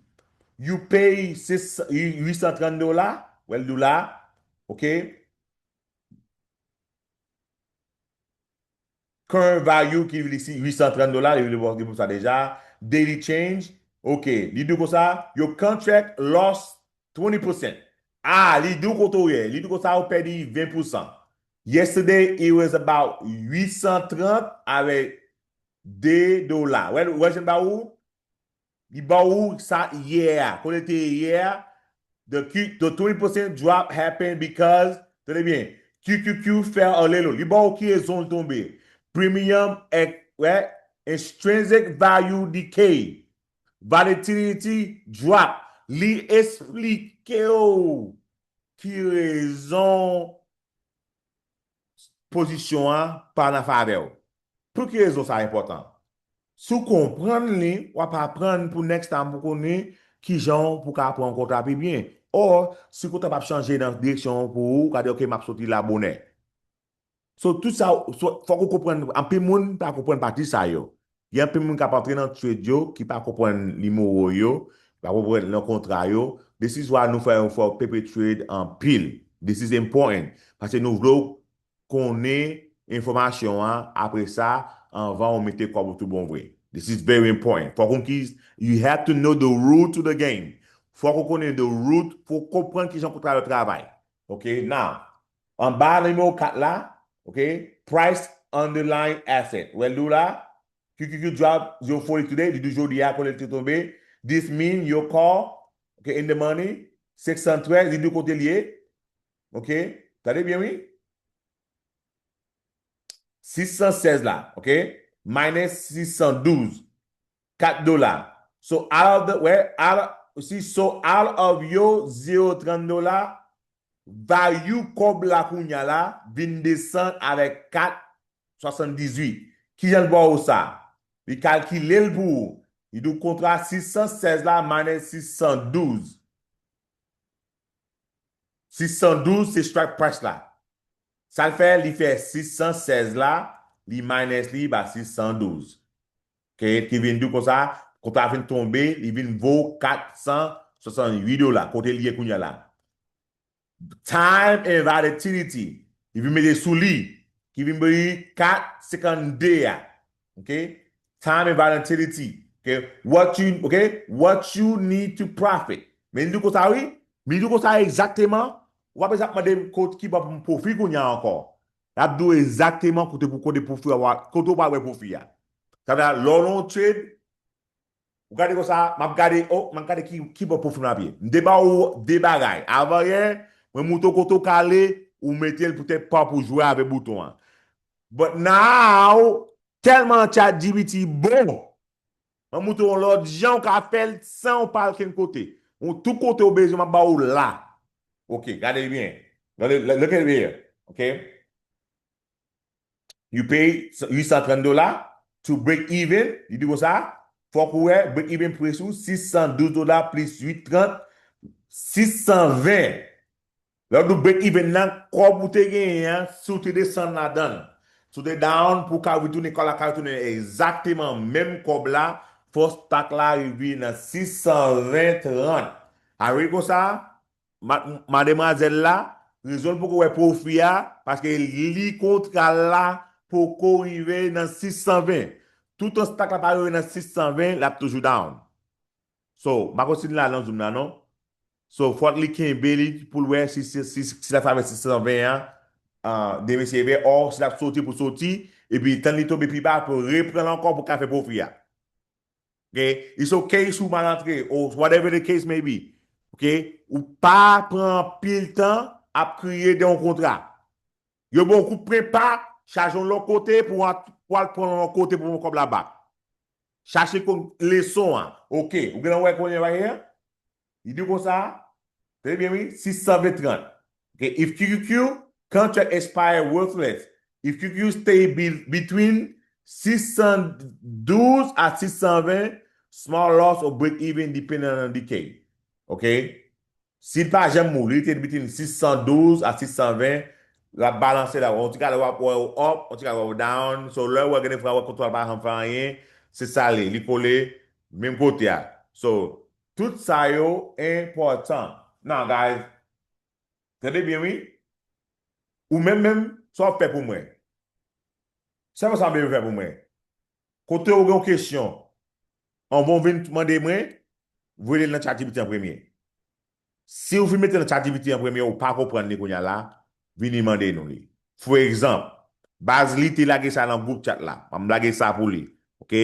You pay sis, uit san trant dola, wè l dola, ok? Current value ki vle si uit san trant dola, li vle bon, li bon sa deja. Daily change, ok, li di konsa, your contract lost twenty percent. Ah, li di w kote w ye. Li di konsa ou pèdi ven pousan. Yesterday, it was about uit san trant avèk de dola. Wè, wè, jan ba ou? Li ba ou sa yè a. Kote te yè a? The, Q, the twenty percent drop happened because, tande byen, Q Q Q fell a little. Li ba ou ki rezon l tonbe. Premium, wè, extrinsic value decay. Volatility drop. Li esplike w ki rezon pozisyon an pa nan favè w. Pou ki rezon sa enpòtan? Si w konprann li, w ap aprann pou next time pou konnen kijan w pou ka pran yon kontra pi byen. Or, si kontra p ap chanje nan direksyon w pou ou, ou ka di, "Ok, m ap soti la bonè." So, tout sa, so, fòk ou konprann, anpil moun pa konprann pati sa yo. Gen anpil moun k ap antre nan trade yo, ki pa konprann nimewo yo, pa konprann nan kontra yo. This is why nou fè yon fò P P trade anpil. This is important. Paske nou vle w konnen enfòmasyon an, apre sa, anvan ou mete kòb ou tout bon vre. This is very important. Fòk ou ki, you have to know the rule to the game. Fòk ou konnen the root, fòk ou konprann kijan kontra yo travay. Ok, now, anba nimewo kat la, ok, price underlying asset. Wè l di w la, Q Q Q drop zero forty today, li di jodi a kote l te tonbe. This mean your call, ok, in the money, six cent twelve, li di kote l ye. Ok, tande byen wi. Six cent seize la, ok? Minus six cent douze, kat dola. So out of the, wè, out of, si, so out of yo zero trant dola, value kòb la kounya la vin desann avèk kat swasanndizuit. Kijan l ba w sa? Li kalkile l pou ou. Li di w kontra six cent seize la minus six cent douze. Six cent douze se strike price la. Sa l fè, li fè six cent seize la, li minus li ba six cent douze. Ok, ki vin di w konsa, kontra vin tonbe, li vin vo kat san swasanntuit dola, kote li ye kounya la. Time and volatility, li vin mete sou li, ki vin ba li kat senkannde a. Ok? Time and volatility. Ok? What you, ok? What you need to profit. Men li di w konsa wi, men li di w konsa egzakteman, w ap ap mande m kot ki bò pou m pwofi kounya ankò. L ap di w egzakteman kote pou, kote pwofi a, kote w pral wè pwofi a. Sa vle di, lè w nan yon trade, ou gade konsa, m ap gade, oh, m ap gade ki, ki bò pwofi m ap ye. M te ba w de bagay. Avan yè, mwen moutre w kote w ka ale, ou mete l poutèt pa w pou jwe avèk bouton an. But now, tèlman ChatGPT bon, m ap moutre w yon lòt jan w ka fè l san w pa al kenn kote. Ou tout kote w bezwen, m ap ba w la. Ok, gade byen. Gade, look at it here. Ok? You pay uit san trant dola to break even. Li di konsa, fòk ou wè break even price ou, sis san douz dola plis uit trant, sis san ven. Lè w break even nan, kòb ou te genyen an, si w te desann ladan l, si w te down, pou w ka retounen, kòb la ka retounen egzakteman menm kòb la, fò stock la rive nan sis san ven trant. A wi konsa, ma-, mademwazèl la, rezon l poko wè pwofi a, paske li kontra l la poko rive nan sis san ven. Toutan stock la pa rive nan sis san ven, l ap toujou down. So, m pa konn si l la nan zoom la, non. So, fòk li kenbe li pou l wè si, si, si, si l ap travèse sis san ven an, ah, demen se vè, or si l ap soti pou soti, epi tann li tonbe pi ba, pou reprann ankò pou ka fè pwofi a. Ok? It's okay si w mal antre, or whatever the case may be. Ok? Ou pa pran anpil tan ap kriye de yon kontra. Yo ba w kout pwen pa, chaje yon lòt kote pou w al, pou w al pran yon lòt kote pou w pran kòb la bak. Chache kon leson an. Ok, ou genlè wè konnen bagay an? Li di konsa, tande byen wi, sis san ven trant. Ok, if Q Q Q contract expire worthless, if Q Q Q stay be, between sis san douz a sis san ven, small loss or break even depending on decay. Ok? Si l pa janm mouri, li te between sis san douz a sis san ven, l ap balanse la. Yon ti gade w ap wè w up, yon ti gade w ap down. So, lè w wè gen de fwa w wè kontwòl pa janm fè anyen, se sa li, li kole menm kote a. So, tout sa yo enpòtan. Now, guys, tande byen, wi. Ou menm, menm, sa w ap fè pou mwen? Sèlman sa w ap fè pou mwen. Kote w gen yon kesyon, anvan w vin mande mwen, voye l nan ChatGPT an premye. Si w fin mete nan ChatGPT an premye, ou pa konprann li kounya la, vini mande nou li. For example, Baz Li te lage sa nan gwoup chat la. M ap lage sa pou li. Ok?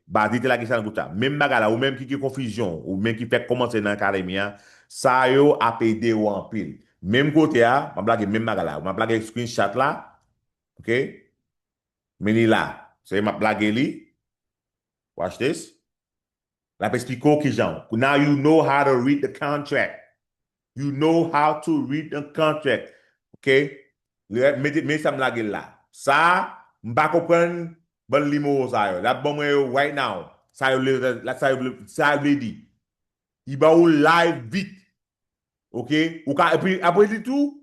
Baz Li te lage sa nan gwoup chat. Menm bagay la, ou menm ki gen konfizyon, ou menm ki fèk kòmanse nan akademi an, sa yo ap ede w anpil. Menm kote a, m ap lage menm bagay la. M ap lage screenshot la. Ok? Men li la. Se m ap lage li. Watch this. L ap eksplike w kijan. Now you know how to read the contract. You know how to read the contract. Ok? Mete, men sa m lage l la. Sa, m pa konprann Ban l nimewo sa yo. L ap ban mwen yo right now. Sa yo vle, sa yo vle, sa yo vle di. Li ba ou live vit. Ok? Ou ka, epi apre li tou,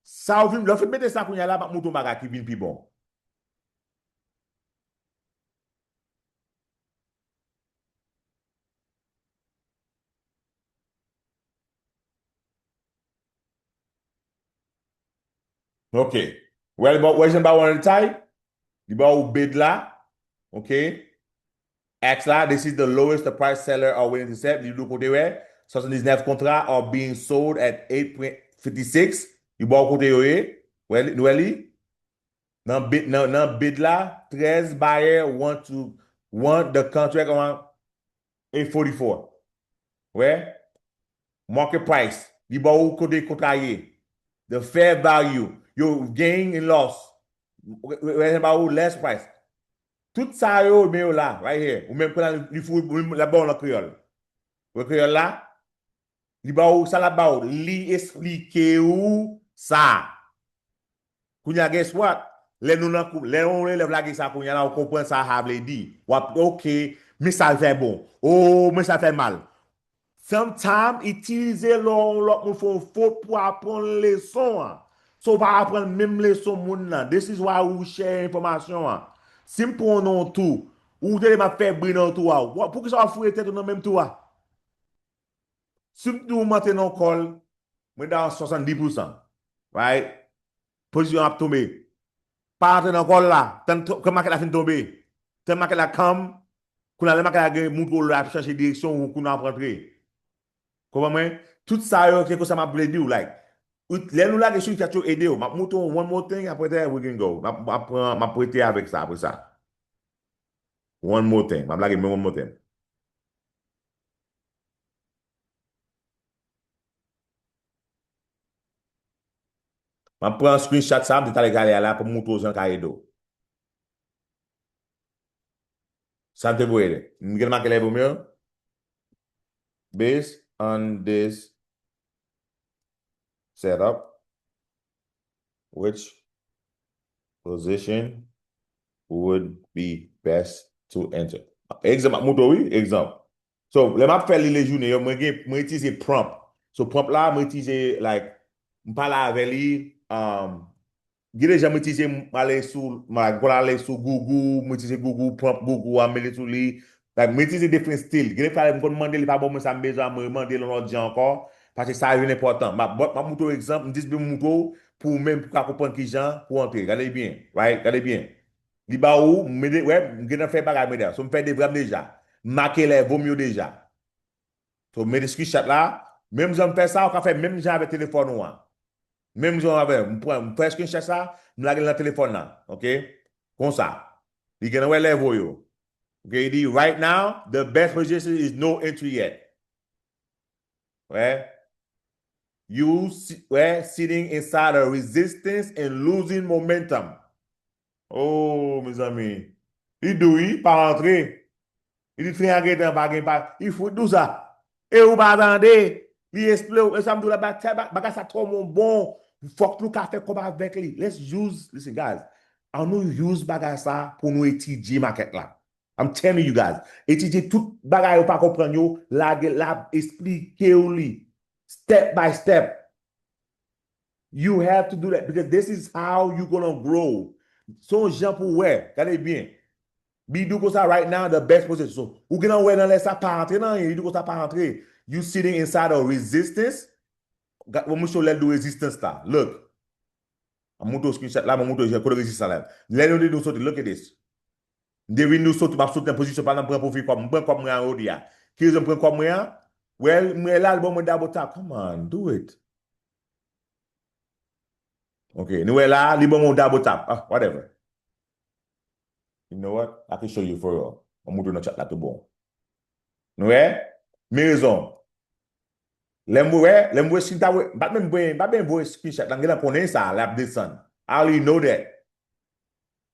sa ou fin, lè w fin mete sa kounye a la, m ap montre yon bagay ki vin pi bon. Ok. Wè, wè jan ba w an detay? Li ba ou bid la. Ok. X la, this is the lowest the price seller are willing to accept. Li di w kote wè, swasanndisnèf kontra are being sold at eight point fifty six. Li ba ou kote yo ye. Wè li, nou wè li? Nan bid, nan, nan bid la, trèz buyer want to, want the contract on eight forty-four. Wè? Market price. Li ba ou kote kontra ye. The fair value. Yo gain and loss. Wè, wè, wè, ba ou less price. Tout sa yo, men yo la, right here. Ou menm kon li fou, ou menm la ba ou nan kreyòl. Wè kreyòl la? Li ba ou, sa l ap ba ou? Li eksplike ou sa. Kounye a, guess what? Lè nou nan kou, lè yon elèv lage sa kounye a la, ou konprann sa a vle di. W ap, ok, men sa l fè bon. Oh, men sa l fè mal. Sometimes, itilize lè yon lòt moun fè yon fot pou aprann leson an. So, w pa aprann menm leson moun nan. This is why ou share enfòmasyon an. Si m pran yon non tou, ou tande m ap fè bri nan tou a, wa-, poukisa w ap foure tèt ou nan menm tou a? Si m di w m antre nan kòl, mwen da swasanndis pousan. Right? Pozisyon ap tonbe. Pa antre nan kòl la. Tann to-, ke makèt la fin tonbe. Tann makèt la calm. Kounye a, lè makèt la gen, montre w lè ap chanje direksyon ou kounye a ap rantre. Konprann mwen? Tout sa yo, se konsa m ap vle di w, like, ou, lè nou lage sou chat yo, ede yo. M ap montre w one more thing, apre that, we can go. M ap, m ap pran, m ap rete avèk sa, apre sa. One more thing. M ap lage men one more thing. M ap pran screenshot sa, m te talè gale a la pou m montre w jan l ka ede w. Sa m te voye. M gen make lè pou m yo. Based on this setup, which position would be best to enter? Egzanp, m ap montre w, wi, egzanp. So, lè m ap fè li lejounen yo, mwen gen, mwen itilize prompt. So, prompt la, mwen itilize, like, m pale avè li, um, gen de jan mwen itilize, m ale sou, m a, m konn ale sou Google, mwen itilize Google, prompt Google a, m mete sou li. Like, mwen itilize different stil. Gen de fwa, m konn mande li pa ban mwen sa m bezwen, mwen remande l yon lòt jan ankò, paske sa vin enpòtan. M ap, m ap montre w egzanp, m jis vle montre w pou ou menm, pou w ka konprann ki jan pou w antre. Gade byen, right? Gade byen. Li ba ou, m mete, wè, m gentan fè bagay mwen deja. So, m fè devwa m deja. M make level m yo deja. So, mete screenshot la. Menm jan m fè sa, ou ka fè menm jan avèk telefòn ou an. Menm jan avè, m pran, m fè screenshot sa, m lage l nan telefòn nan. Ok? Konsa. Li gentan wè level yo. Ok, li di, right now, the best position is no entry yet. Wè. You si-, wè, sitting inside a resistance and losing momentum. Oh, mezanmi. Li di w, wi, pa antre. Li di, tren an gentan pa gen pa. Li fout di w sa. E ou pa tande. Li eksplike w. E sa m di w la, ba-, sa ba-, bagay sa twò bon, bon. Fòk nou ka fè kòb avèk li. Let's use, listen, guys. An nou use bagay sa pou nou etidye makèt la. I'm telling you guys. Etidye tout bagay ou pa konprann yo, lage l ap eksplike w li. Step by step. You have to do that because this is how you gonna grow. Se yon jan pou wè. Gade byen. Li di w konsa right now, the best position. So, ou gentan wè nan lè sa pa antre nan anyen. Li di w konsa pa antre. You sitting inside of resistance. Gade, bon, mwen show lè l di w resistance la. Look. M montre w screenshot la, m montre w kote rezistans la. Lè nou di nou soti, look at this. M te vin nou soti, m ap soti nan pozisyon pa nan pran pwofi kòb. M pran kòb mwen an jodi a. Ki rezon m pran kòb mwen an? Well, mwen la, li ban mwen double top. Come on, do it. Ok, nou wè la, li ban mwen double top. Ah, whatever. You know what? I can show you for real. M montre w nan chat la tou bon. Nou wè? Men rezon. Lè m wè, lè m wè screen ta wè, m pa t menm voye, m pa t menm voye screenshot la, m gentan konnen sa, l ap desann. I already know that.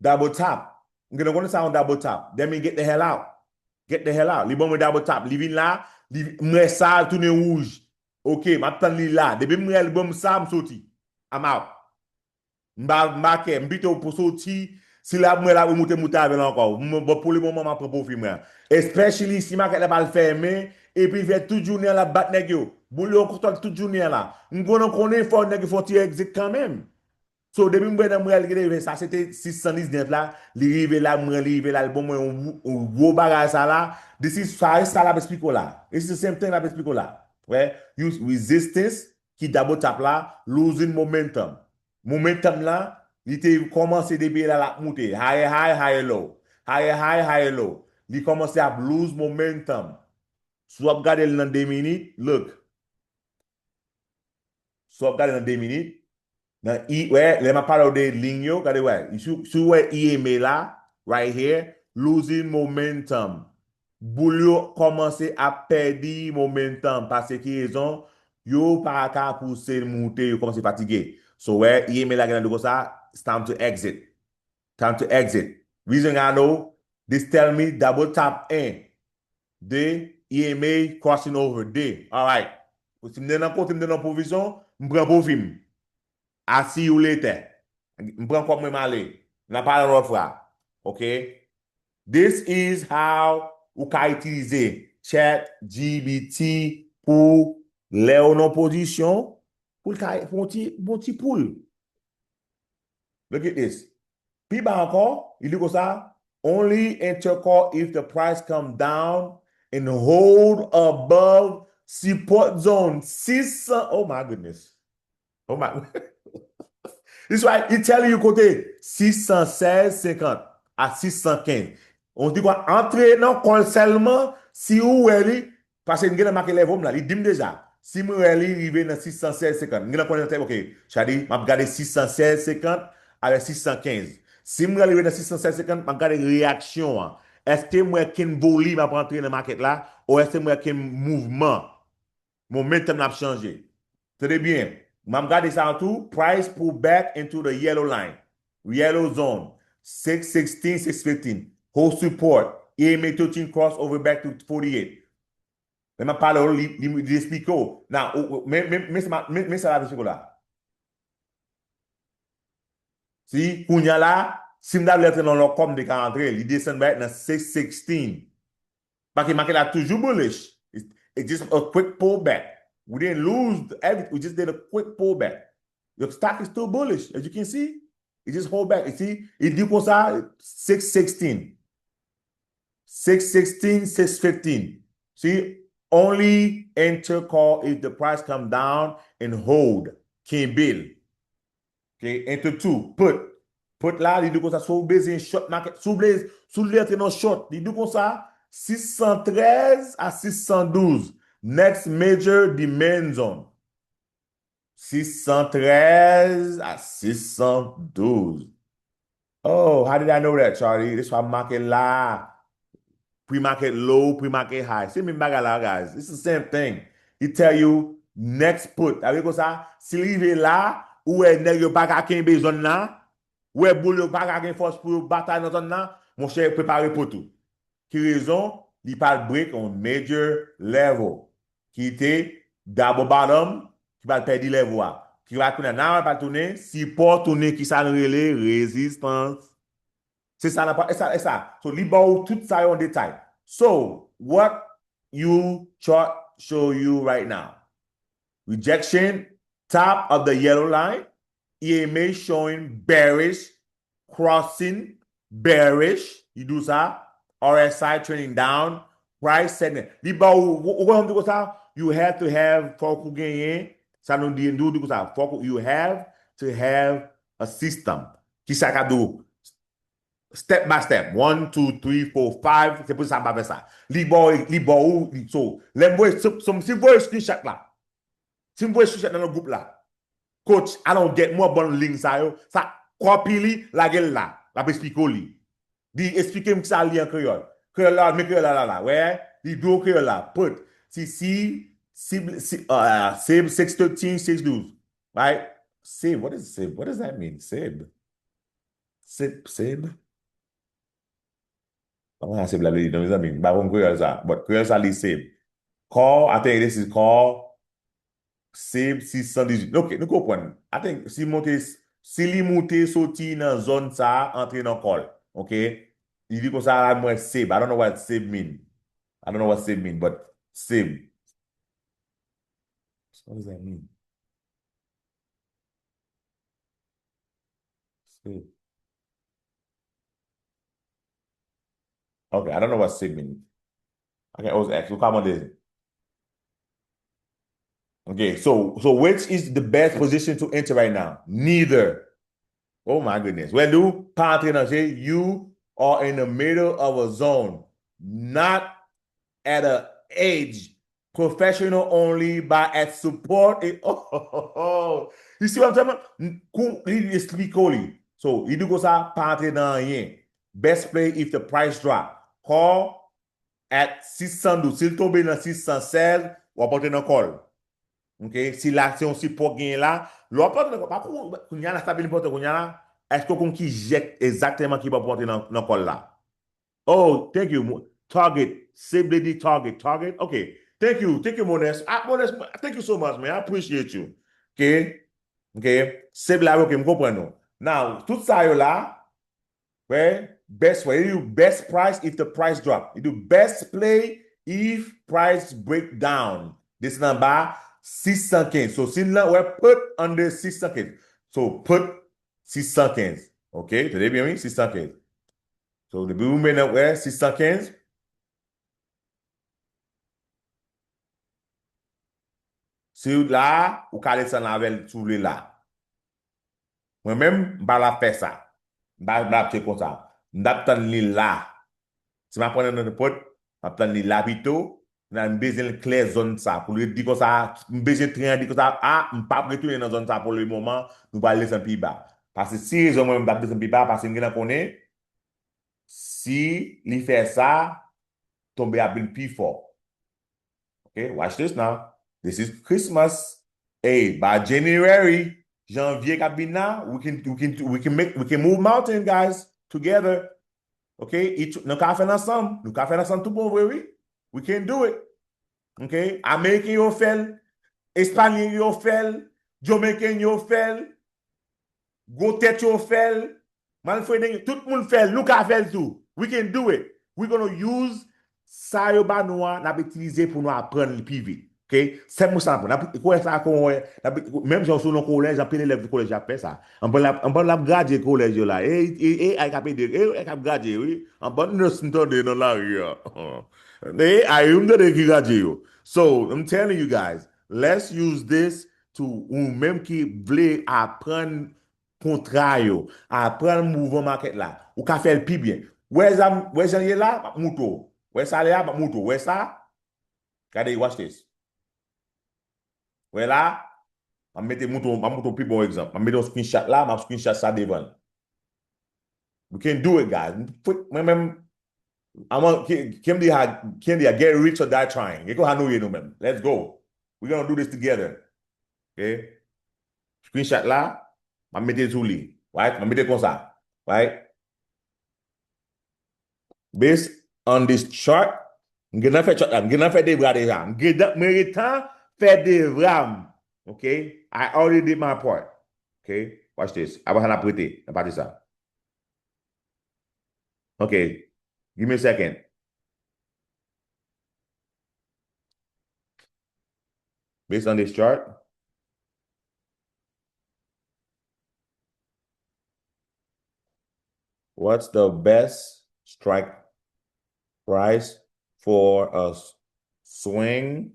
Double tap. M gentan konnen sa yon double tap. That mean get the hell out. Get the hell out. Li ban mwen double tap. Li vin la, li, m wè sa, l tounen wouj. Ok, m ap tann li la. Depi m wè l ban m sa, m soti. I'm out. M pa, m pa kè, m pito pou soti, Si l ap mwen, l ap remoute, moute avè l ankò. Bon, pou le moman, m ap pran pwofi mwen. Especially si makèt la pral fèmen, epi l fè tout jounen an, l ap bat nèg yo. Boul yo kontwòl tout jounen an la. M konnen, konnen fò nèg yo fè yon ti exit kanmenm. So, depi m wè nan mwen, l gen sa, se te sis san diznèf la, li rive la, mwen, li rive la, li ban mwen yon, yon gwo bagay sa la. This is, sa, sa l ap esplike w la. This is the same thing l ap esplike w la. Wè, you resistance, ki double top la, losing momentum. Momentum la, li te kòmanse depi la, l ap moute. Higher high, higher low. Higher high, higher low. Li kòmanse ap lose momentum. Si w ap gade l nan de minit, look. Si w ap gade nan de minit, nan I, wè, lè m ap pale w de liy yo, gade wè. Si, si w wè E M A la, right here, losing momentum. Boul yo kòmanse ap pèdi momentum. Paske ki rezon? Yo pa ka pouse l moute, yo kòmanse fatige. So, wè, E M A la gen nan do konsa, it's time to exit. Time to exit. Reason I know, this tell me double top en. De, E M A crossing over. De. Alright. Si m te nan kote, m te nan pwovizyon, m pran pwofi m. I see you later. M pran kòb mwen, m ale. N a pale lòt fwa. Ok? This is how ou ka itilize Chat G P T pou lè ou nan pozisyon pou l ka, pou yon ti, pou yon ti poul. Look at this. Pi ba ankò, li di konsa, only enter call if the price come down and hold above support zone six cents. Oh my goodness. Oh my. This why he telling you kote sis san sèz senkant a sis san kenz. On di kwa antre nan kòl sèlman si ou wè li, paske m gen nan make level m la, li di m deja. Si m wè li rive nan sis san sèz senkant, m gen nan konnen nan tèt, ok, sa di, m ap gade sis san sèz senkant avèk sis san kenz. Si m wè li rive nan sis san sèz senkant, m ap gade reyaksyon an. Èske m wè ken volim ap antre nan makèt la, ou èske m wè ken mouvman? Momentum nan ap chanje. Tande byen. M ap gade sa an tou. Price pull back into the yellow line. Yellow zone. Six sixteen, six fifteen. Hold support. E M A touching crossover back to forty-eight. Men m ap pale w, li, li, li esplike w. Nan, ou, ou, men, men, men, men, men sa la esplike w la. Si, kounye a la, si m ta vle antre nan lòt kòb, m te ka antre. Li desann bay nan six sixteen. Paske market la toujou bullish. It's, it's just a quick pullback. We didn't lose everything. We just did a quick pullback. The stock is still bullish, as you can see. It just hold back. You see, it di konsa, six sixteen. Six sixteen, six fifteen. See, only enter call if the price come down and hold. Kenbe l. Ok, enter two, put. Put la, li di konsa, si w bezwen short market, si w vle, si w vle antre nan short, li di konsa, sis san trèz a sis san douz. Next major demand zone. Sis san trèz a sis san douz. Oh, how did I know that, Charlie? This why market la. Pre-market low, pre-market high. Se menm bagay la, guys. It's the same thing. He tell you next put. Sa vle konsa, si l rive la, ou wè nèg yo pa ka kenbe zòn nan, ou wè boul yo pa ka gen fòs pou yo batay nan zòn nan, monchè, prepare put ou. Ki rezon? Li pral break on major level. Ki te double bottom, ki pral pèdi level a. Ki pral tounen, nan pral tounen, sipò tounen, ki sa nou rele rezistans. Se sa nan pa, e sa, e sa. So, li ba w tout sa yo an detay. So, what you chart show you right now? Rejection, top of the yellow line, E M A showing bearish, crossing, bearish, li di w sa, R S I trending down, price segment. Li ba w, ou, ou konn di konsa, you have to have, fòk ou genyen, sa nou di, nou di konsa, fòk ou, you have to have a system. Ki sa ka di w? Step by step. One, two, three, four, five. Se pou sa m pa fè sa. Li ba w, li ba w, li, so, lè m voye, so, so, si m voye screenshot la, si m voye screenshot nan lòt gwoup la, coach, I don't get more bon liy sa yo, sa, copy li, lage l la. L ap esplike w li. Li esplike m ki sa li an kreyòl. Kreyòl la, men kreyòl la, la, la. Wè, li di w kreyòl la. Put. Si, si, si, si, uh, sib, six thirteen, six twelve. Right? Sib, what is sib? What does that mean? Sib. Sib, sib. Kòman sa sib la vle di non, mezanmi? M pa konn kreyòl sa. But kreyòl sa li sib. Call, I think this is call. Sib sis san dizuit. Ok, nou konprann. I think si monte s-, si li moute soti nan zòn sa a, antre nan kò l. Ok? Li di konsa la, mwen sib. I don't know what sib mean. I don't know what sib mean, but sib. What does that mean? Sib. Okay, I don't know what sib mean. I can always ask. Ou ka mande. Okay, so so which is the best position to enter right now? Neither. Oh my goodness. Well, do pa antre nan je, you are in the middle of a zone, not at a edge. Professional only, buy at support. It, oh, oh, oh. You see what I'm talking about? Kou li esplike w li. So, li di konsa, pa antre nan anyen. Best play if the price drop. Call at sis san douz. Si l tonbe nan sis san sèz, w ap antre nan kò l. Ok? Si la, se yon sipò k genyen la, lè w ap antre nan kò l, pa kou, kounye a la, sa vin enpòtan kounye a la, èske w konn ki jèk egzakteman ki pou antre nan, nan kò l la? Oh, thank you. Target. Sib li di target. Target. Ok. Thank you. Thank you, Mones. Ah, Mones, thank you so much, man. I appreciate you. Ok? Ok? Sib la, ok, m konprann nou. Now, tout sa yo la, wè, best, wè, you best price if the price drop. You do best play if price break down. Desann anba sis san kenz. So, si l nan, wè, put under sis san kenz. So, put sis san kenz. Ok? Tande byen, wi, sis san kenz. So, depi ou mennen, wè, sis san kenz. Si w la, ou ka desann avè l si w vle la. Mwen menm, m pa la fè sa. M pa, m pa ap fè konsa. M t ap tann li la. Si m ap pran nan nenpòt, m ap tann li la pito. Nan m bezwen l klè zòn sa. Pou l di konsa, m bezwen tren an di konsa, a, m p ap retounen nan zòn sa pou le moman, nou pral desann pi ba. Paske si rezon mwen m t ap desann pi ba, paske m gentan konnen, si li fè sa, tonbe ap vin pi fò. Ok, watch this now. This is Christmas. Hey, by January, janvye k ap vin la, we can, we can, we can make, we can move mountain, guys, together. Ok, nou ka fè l ansanm. Nou ka fè l ansanm tout bon vre, wi. We can do it. Ok, Ameriken yo fè l, Espanyen yo fè l, Jamaican yo fè l, Gwo tèt yo fè l. Manfreden, tout moun fè l. Nou ka fè l tou. We can do it. We gonna use sa yo ba nou an, n ap itilize pou nou aprann li pi vit. Ok? Sèl moun sa n ap, n ap, kounye sa, kounye, n ap, menm jan sou nan kolèj, anpil elèv kolèj ap fè sa. Anpil ap, anpil ap gradye kolèj yo la. E, e, e, A I k ap ede, e, A I k ap gradye, wi. Anpil nèg m tande nan lari a. E, A I, m tande ki gradye yo. So, I'm telling you guys, let's use this to, ou menm ki vle aprann kontra yo, aprann mouvman makèt la. Ou ka fè l pi byen. Wè zam, wè jan l ye la, m ap moutre w. Wè sa l ye a, m ap moutre w. Wè sa? Gade, watch this. Wè la, m ap mete moutre w, m ap moutre w pi bon egzanp. M ap mete yon screenshot la, m ap screenshot sa devan l. We can do it, guys. Mwen menm, I'm on, ki, ki m di a, ki m di a, get rich or die trying. E konsa nou ye nou menm. Let's go. We gonna do this together. Ok? Screenshot la, m ap mete sou li. Right? M ap mete konsa. Right? Based on this chart, m gentan fè chart la, m gentan fè devwa deja. M gentan, mwen gentan fè devwa m. Ok? I already did my part. Ok? Watch this. Apre sa, n ap rete nan pati sa. Ok. Give me a second. Based on this chart, what's the best strike price for a s-, swing?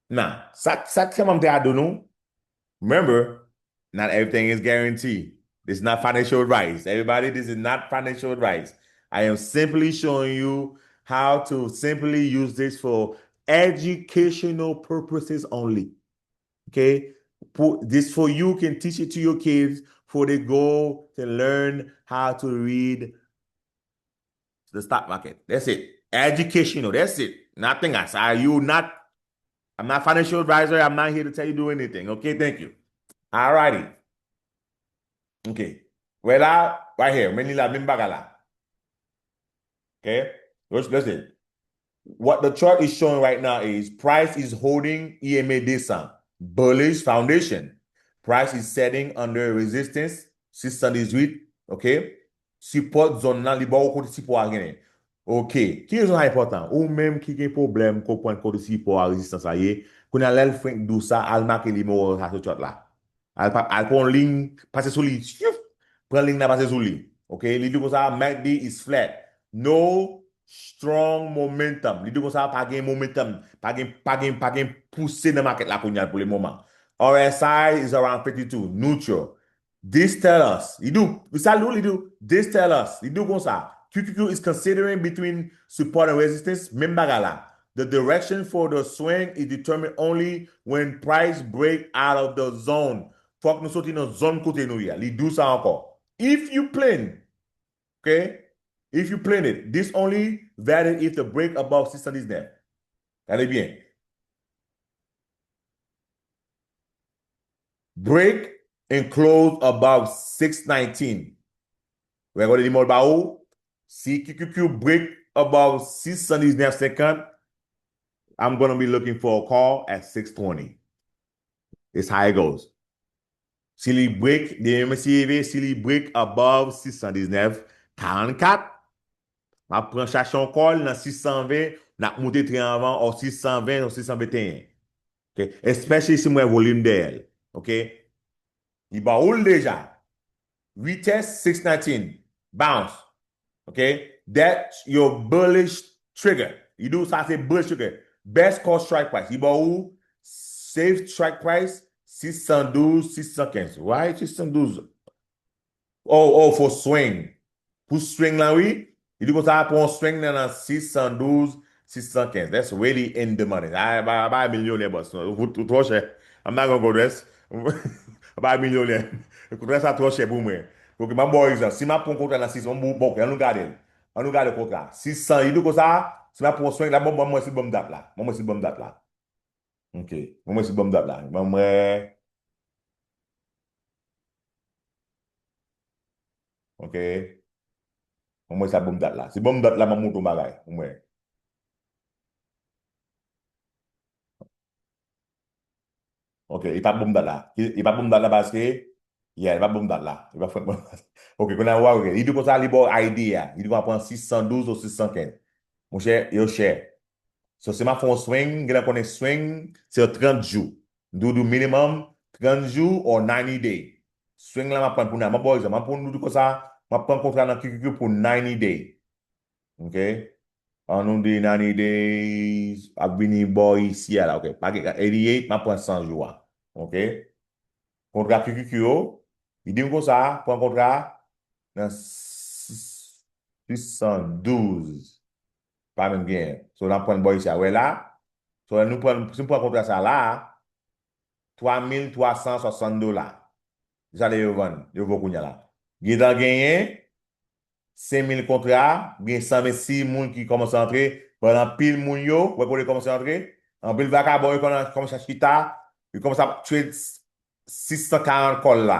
Nan, sa, sa k fè m te ado nou, remember, not everything is guaranteed. This is not financial advice. Everybody, this is not financial advice. I am simply showing you how to simply use this for educational purposes only. Okay? Pou, this for you can teach it to your kids for they go to learn how to read the stock market. That's it. Educational. That's it. Nothing else. Are you not? I'm not financial advisor. I'm not here to tell you do anything. Okay, thank you. Alrighty. Okay. Wè la, right here. Men li la, menm bagay la. Okay? Let's, let's see. what the chart is showing right now is price is holding E M A de san, bullish foundation. Price is setting under resistance, six cent dix-huit, ok? Sipò zòn nan, li ba w kote sipò a genyen. Ok, ki rezon sa enpòtan? Ou menm ki gen pwoblèm konprann kote sipò a, rezistans la ye, kounye a lè l frenk di w sa, al make li mo sa sou chart la. Al, pa- al pran yon liy, pase sou li. Fyou! Pran liy la, pase sou li. Ok, li di konsa, MACD is flat. No strong momentum. Li di konsa, pa gen momentum. Pa gen, pa gen, pa gen pouse nan market la kounye a pou le moman. R S I is around fifty-two, neutral. This tell us, li di, sa li di, this tell us, li di konsa, Q Q Q is considering between support and resistance, menm bagay la. The direction for the swing is determined only when price break out of the zone. Fòk nou soti nan zòn kote nou ye a. Li di sa ankò. If you plan, ok? If you plan it, this only valid if the break above six cent dix-neuf. Gade byen. Break and close above six nineteen. Wè, gade li mòl ba ou. Si Q Q Q break above six cent dix-neuf cinquante, I'm gonna be looking for a call at six twenty. It's how it goes. Si li break, demen si li break above six cent dix-neuf quarante-quatre, m ap pran chache yon call nan six cent vingt, n ap moute tren anvan, or six cent vingt, or six cent vingt et un. Ok? Especially si m wè volim dèyè l. Ok? Li ba ou l deja. Retest six nineteen. Bounce. Ok? That's your bullish trigger. Li di w sa se bullish trigger. Best call strike price. Li ba ou safe strike price six cent douze, six cent quinze. Why six cent douze? Oh, oh, for swing. Pou swing la, wi. Li di konsa, pou yon swing nan, nan six cent douze, six cent quinze. That's really in the money. A, ba, ba milyonè, boss. Ou, ou twò chè. I'm not gonna go this. Ba milyonè. Kontra sa twò chè pou mwen. Ok, m ap ba w egzanp. Si m ap pran kontra nan six, bon, bon, ok, ann nou gade l. Ann nou gade kontra. Six cent, li di konsa, si m ap pran swing la, bon, bon, mwen si bon dat la. Bon, mwen si bon dat la. Ok. Bon, mwen si bon dat la. Bon, mwen. Ok. Bon, mwen sa bon dat la. Si bon dat la, m ap montre yon bagay. Bon, mwen. Ok, li pa bon dat la. Li, li pa bon dat la paske, yeah, li pa bon dat la. Li pa fèt bon dat la. Ok, kounye a, ok. Li di konsa, li ba w idea. Li di konsa pran six cent douze ou six cent quinze. Monchè, yo chè. So, si m ap fè yon swing, gen lè konnen swing, se yon trant jou. M di w, di w minimum trant jou or ninety day. Swing la m ap pran pou nan. M ap ba w egzanp. M ap pran nou di konsa, m ap pran kontra nan Q Q Q pou ninety day. Ok? An nou di ninety days ap vini bò isi a la, ok. Pa gen eighty-eight, m ap pran san jou a. Ok? Kontra Q Q Q yo, li di m konsa, pran kontra nan six cent douze. Pa menm genyen. So, n ap pran bò isi a. Wè la? So, lè nou pran, si m pran kontra sa la, twa mil twa san swasant dola. Se sa yo vann, yo vo kounye a la. Gentan genyen senk mil kontra, gen san vennsis moun ki kòmanse antre, pandan anpil moun yo, wè kote yo kòmanse antre, anpil vakabon yo kòman-, kòmanse chita, yo kòmanse ap trade sis san karant kòl la.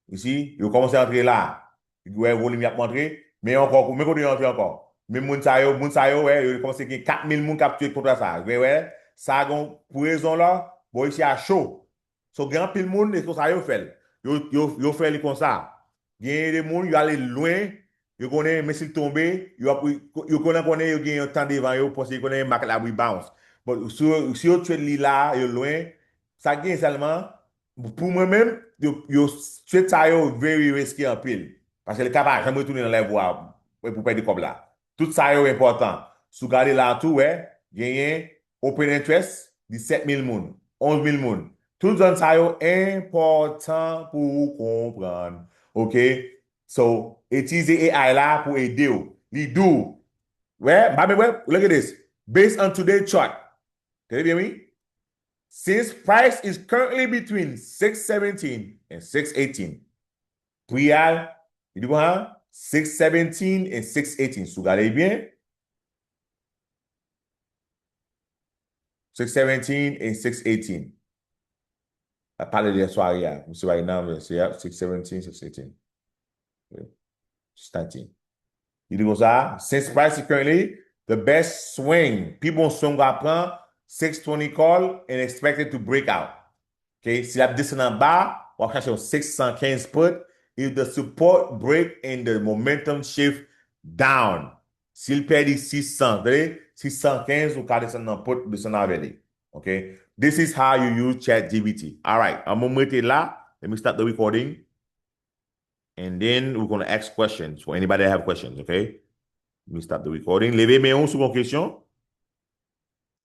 Isi, yo kòmanse antre la. Wè volim y ap antre, men ankò, men kote yo antre ankò. Men moun sa yo, moun sa yo, wè, yo kòmanse gen kat mil moun k ap trade kontra sa. Wè, wè, sa gon pou rezon la, bò isi a cho. So, gen anpil moun, e konsa yo fè l. Yo, yo, yo fè li konsa. Gen de moun, yo ale lwen, yo konnen, men si l tonbe, yo ap, yo konnen, konnen yo gen yon tan devan yo, paske yo konnen market la rebounce. Bon, si yo, si yo trade li la, yo lwen, sa gen sèlman, pou mwen menm, yo, yo trade sa yo very risky anpil. Paske li ka pa janm retounen nan level a, pou pèdi kòb la. Tout sa yo enpòtan. Si w gade la tou, wè, genyen open interest, disèt mil moun, onz mil moun. Tout zòn sa yo enpòtan pou ou konprann. Ok? So, itilize A I la pou ede w. Li di w. Wè, m pa menm wè, look at this. Based on today chart. Tande byen, wi. Since price is currently between six seventeen and six eighteen. Pri a, li di konsa, six seventeen and six eighteen. Si w gade byen, six seventeen and six eighteen. N ap pale de sware a. M se right now, men se six seventeen, six eighteen. Six nineteen. Li di konsa, since price is currently The best swing, pi bon swing w ka pran, six twenty call and expect it to break out. Ok, si l ap desann anba, w ap chache yon six cent quinze put. If the support break and the momentum shift down, si l pèdi six cent, tande, six cent quinze, ou ka desann nan put, desann avè li. Ok, this is how you use ChatGPT. Alright, an mwen rete la. Let me stop the recording. And then we're gonna ask questions for anybody that have questions, ok? Let me stop the recording. Leve men ou si w gen kesyon.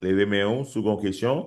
Leve men ou si w gen kesyon.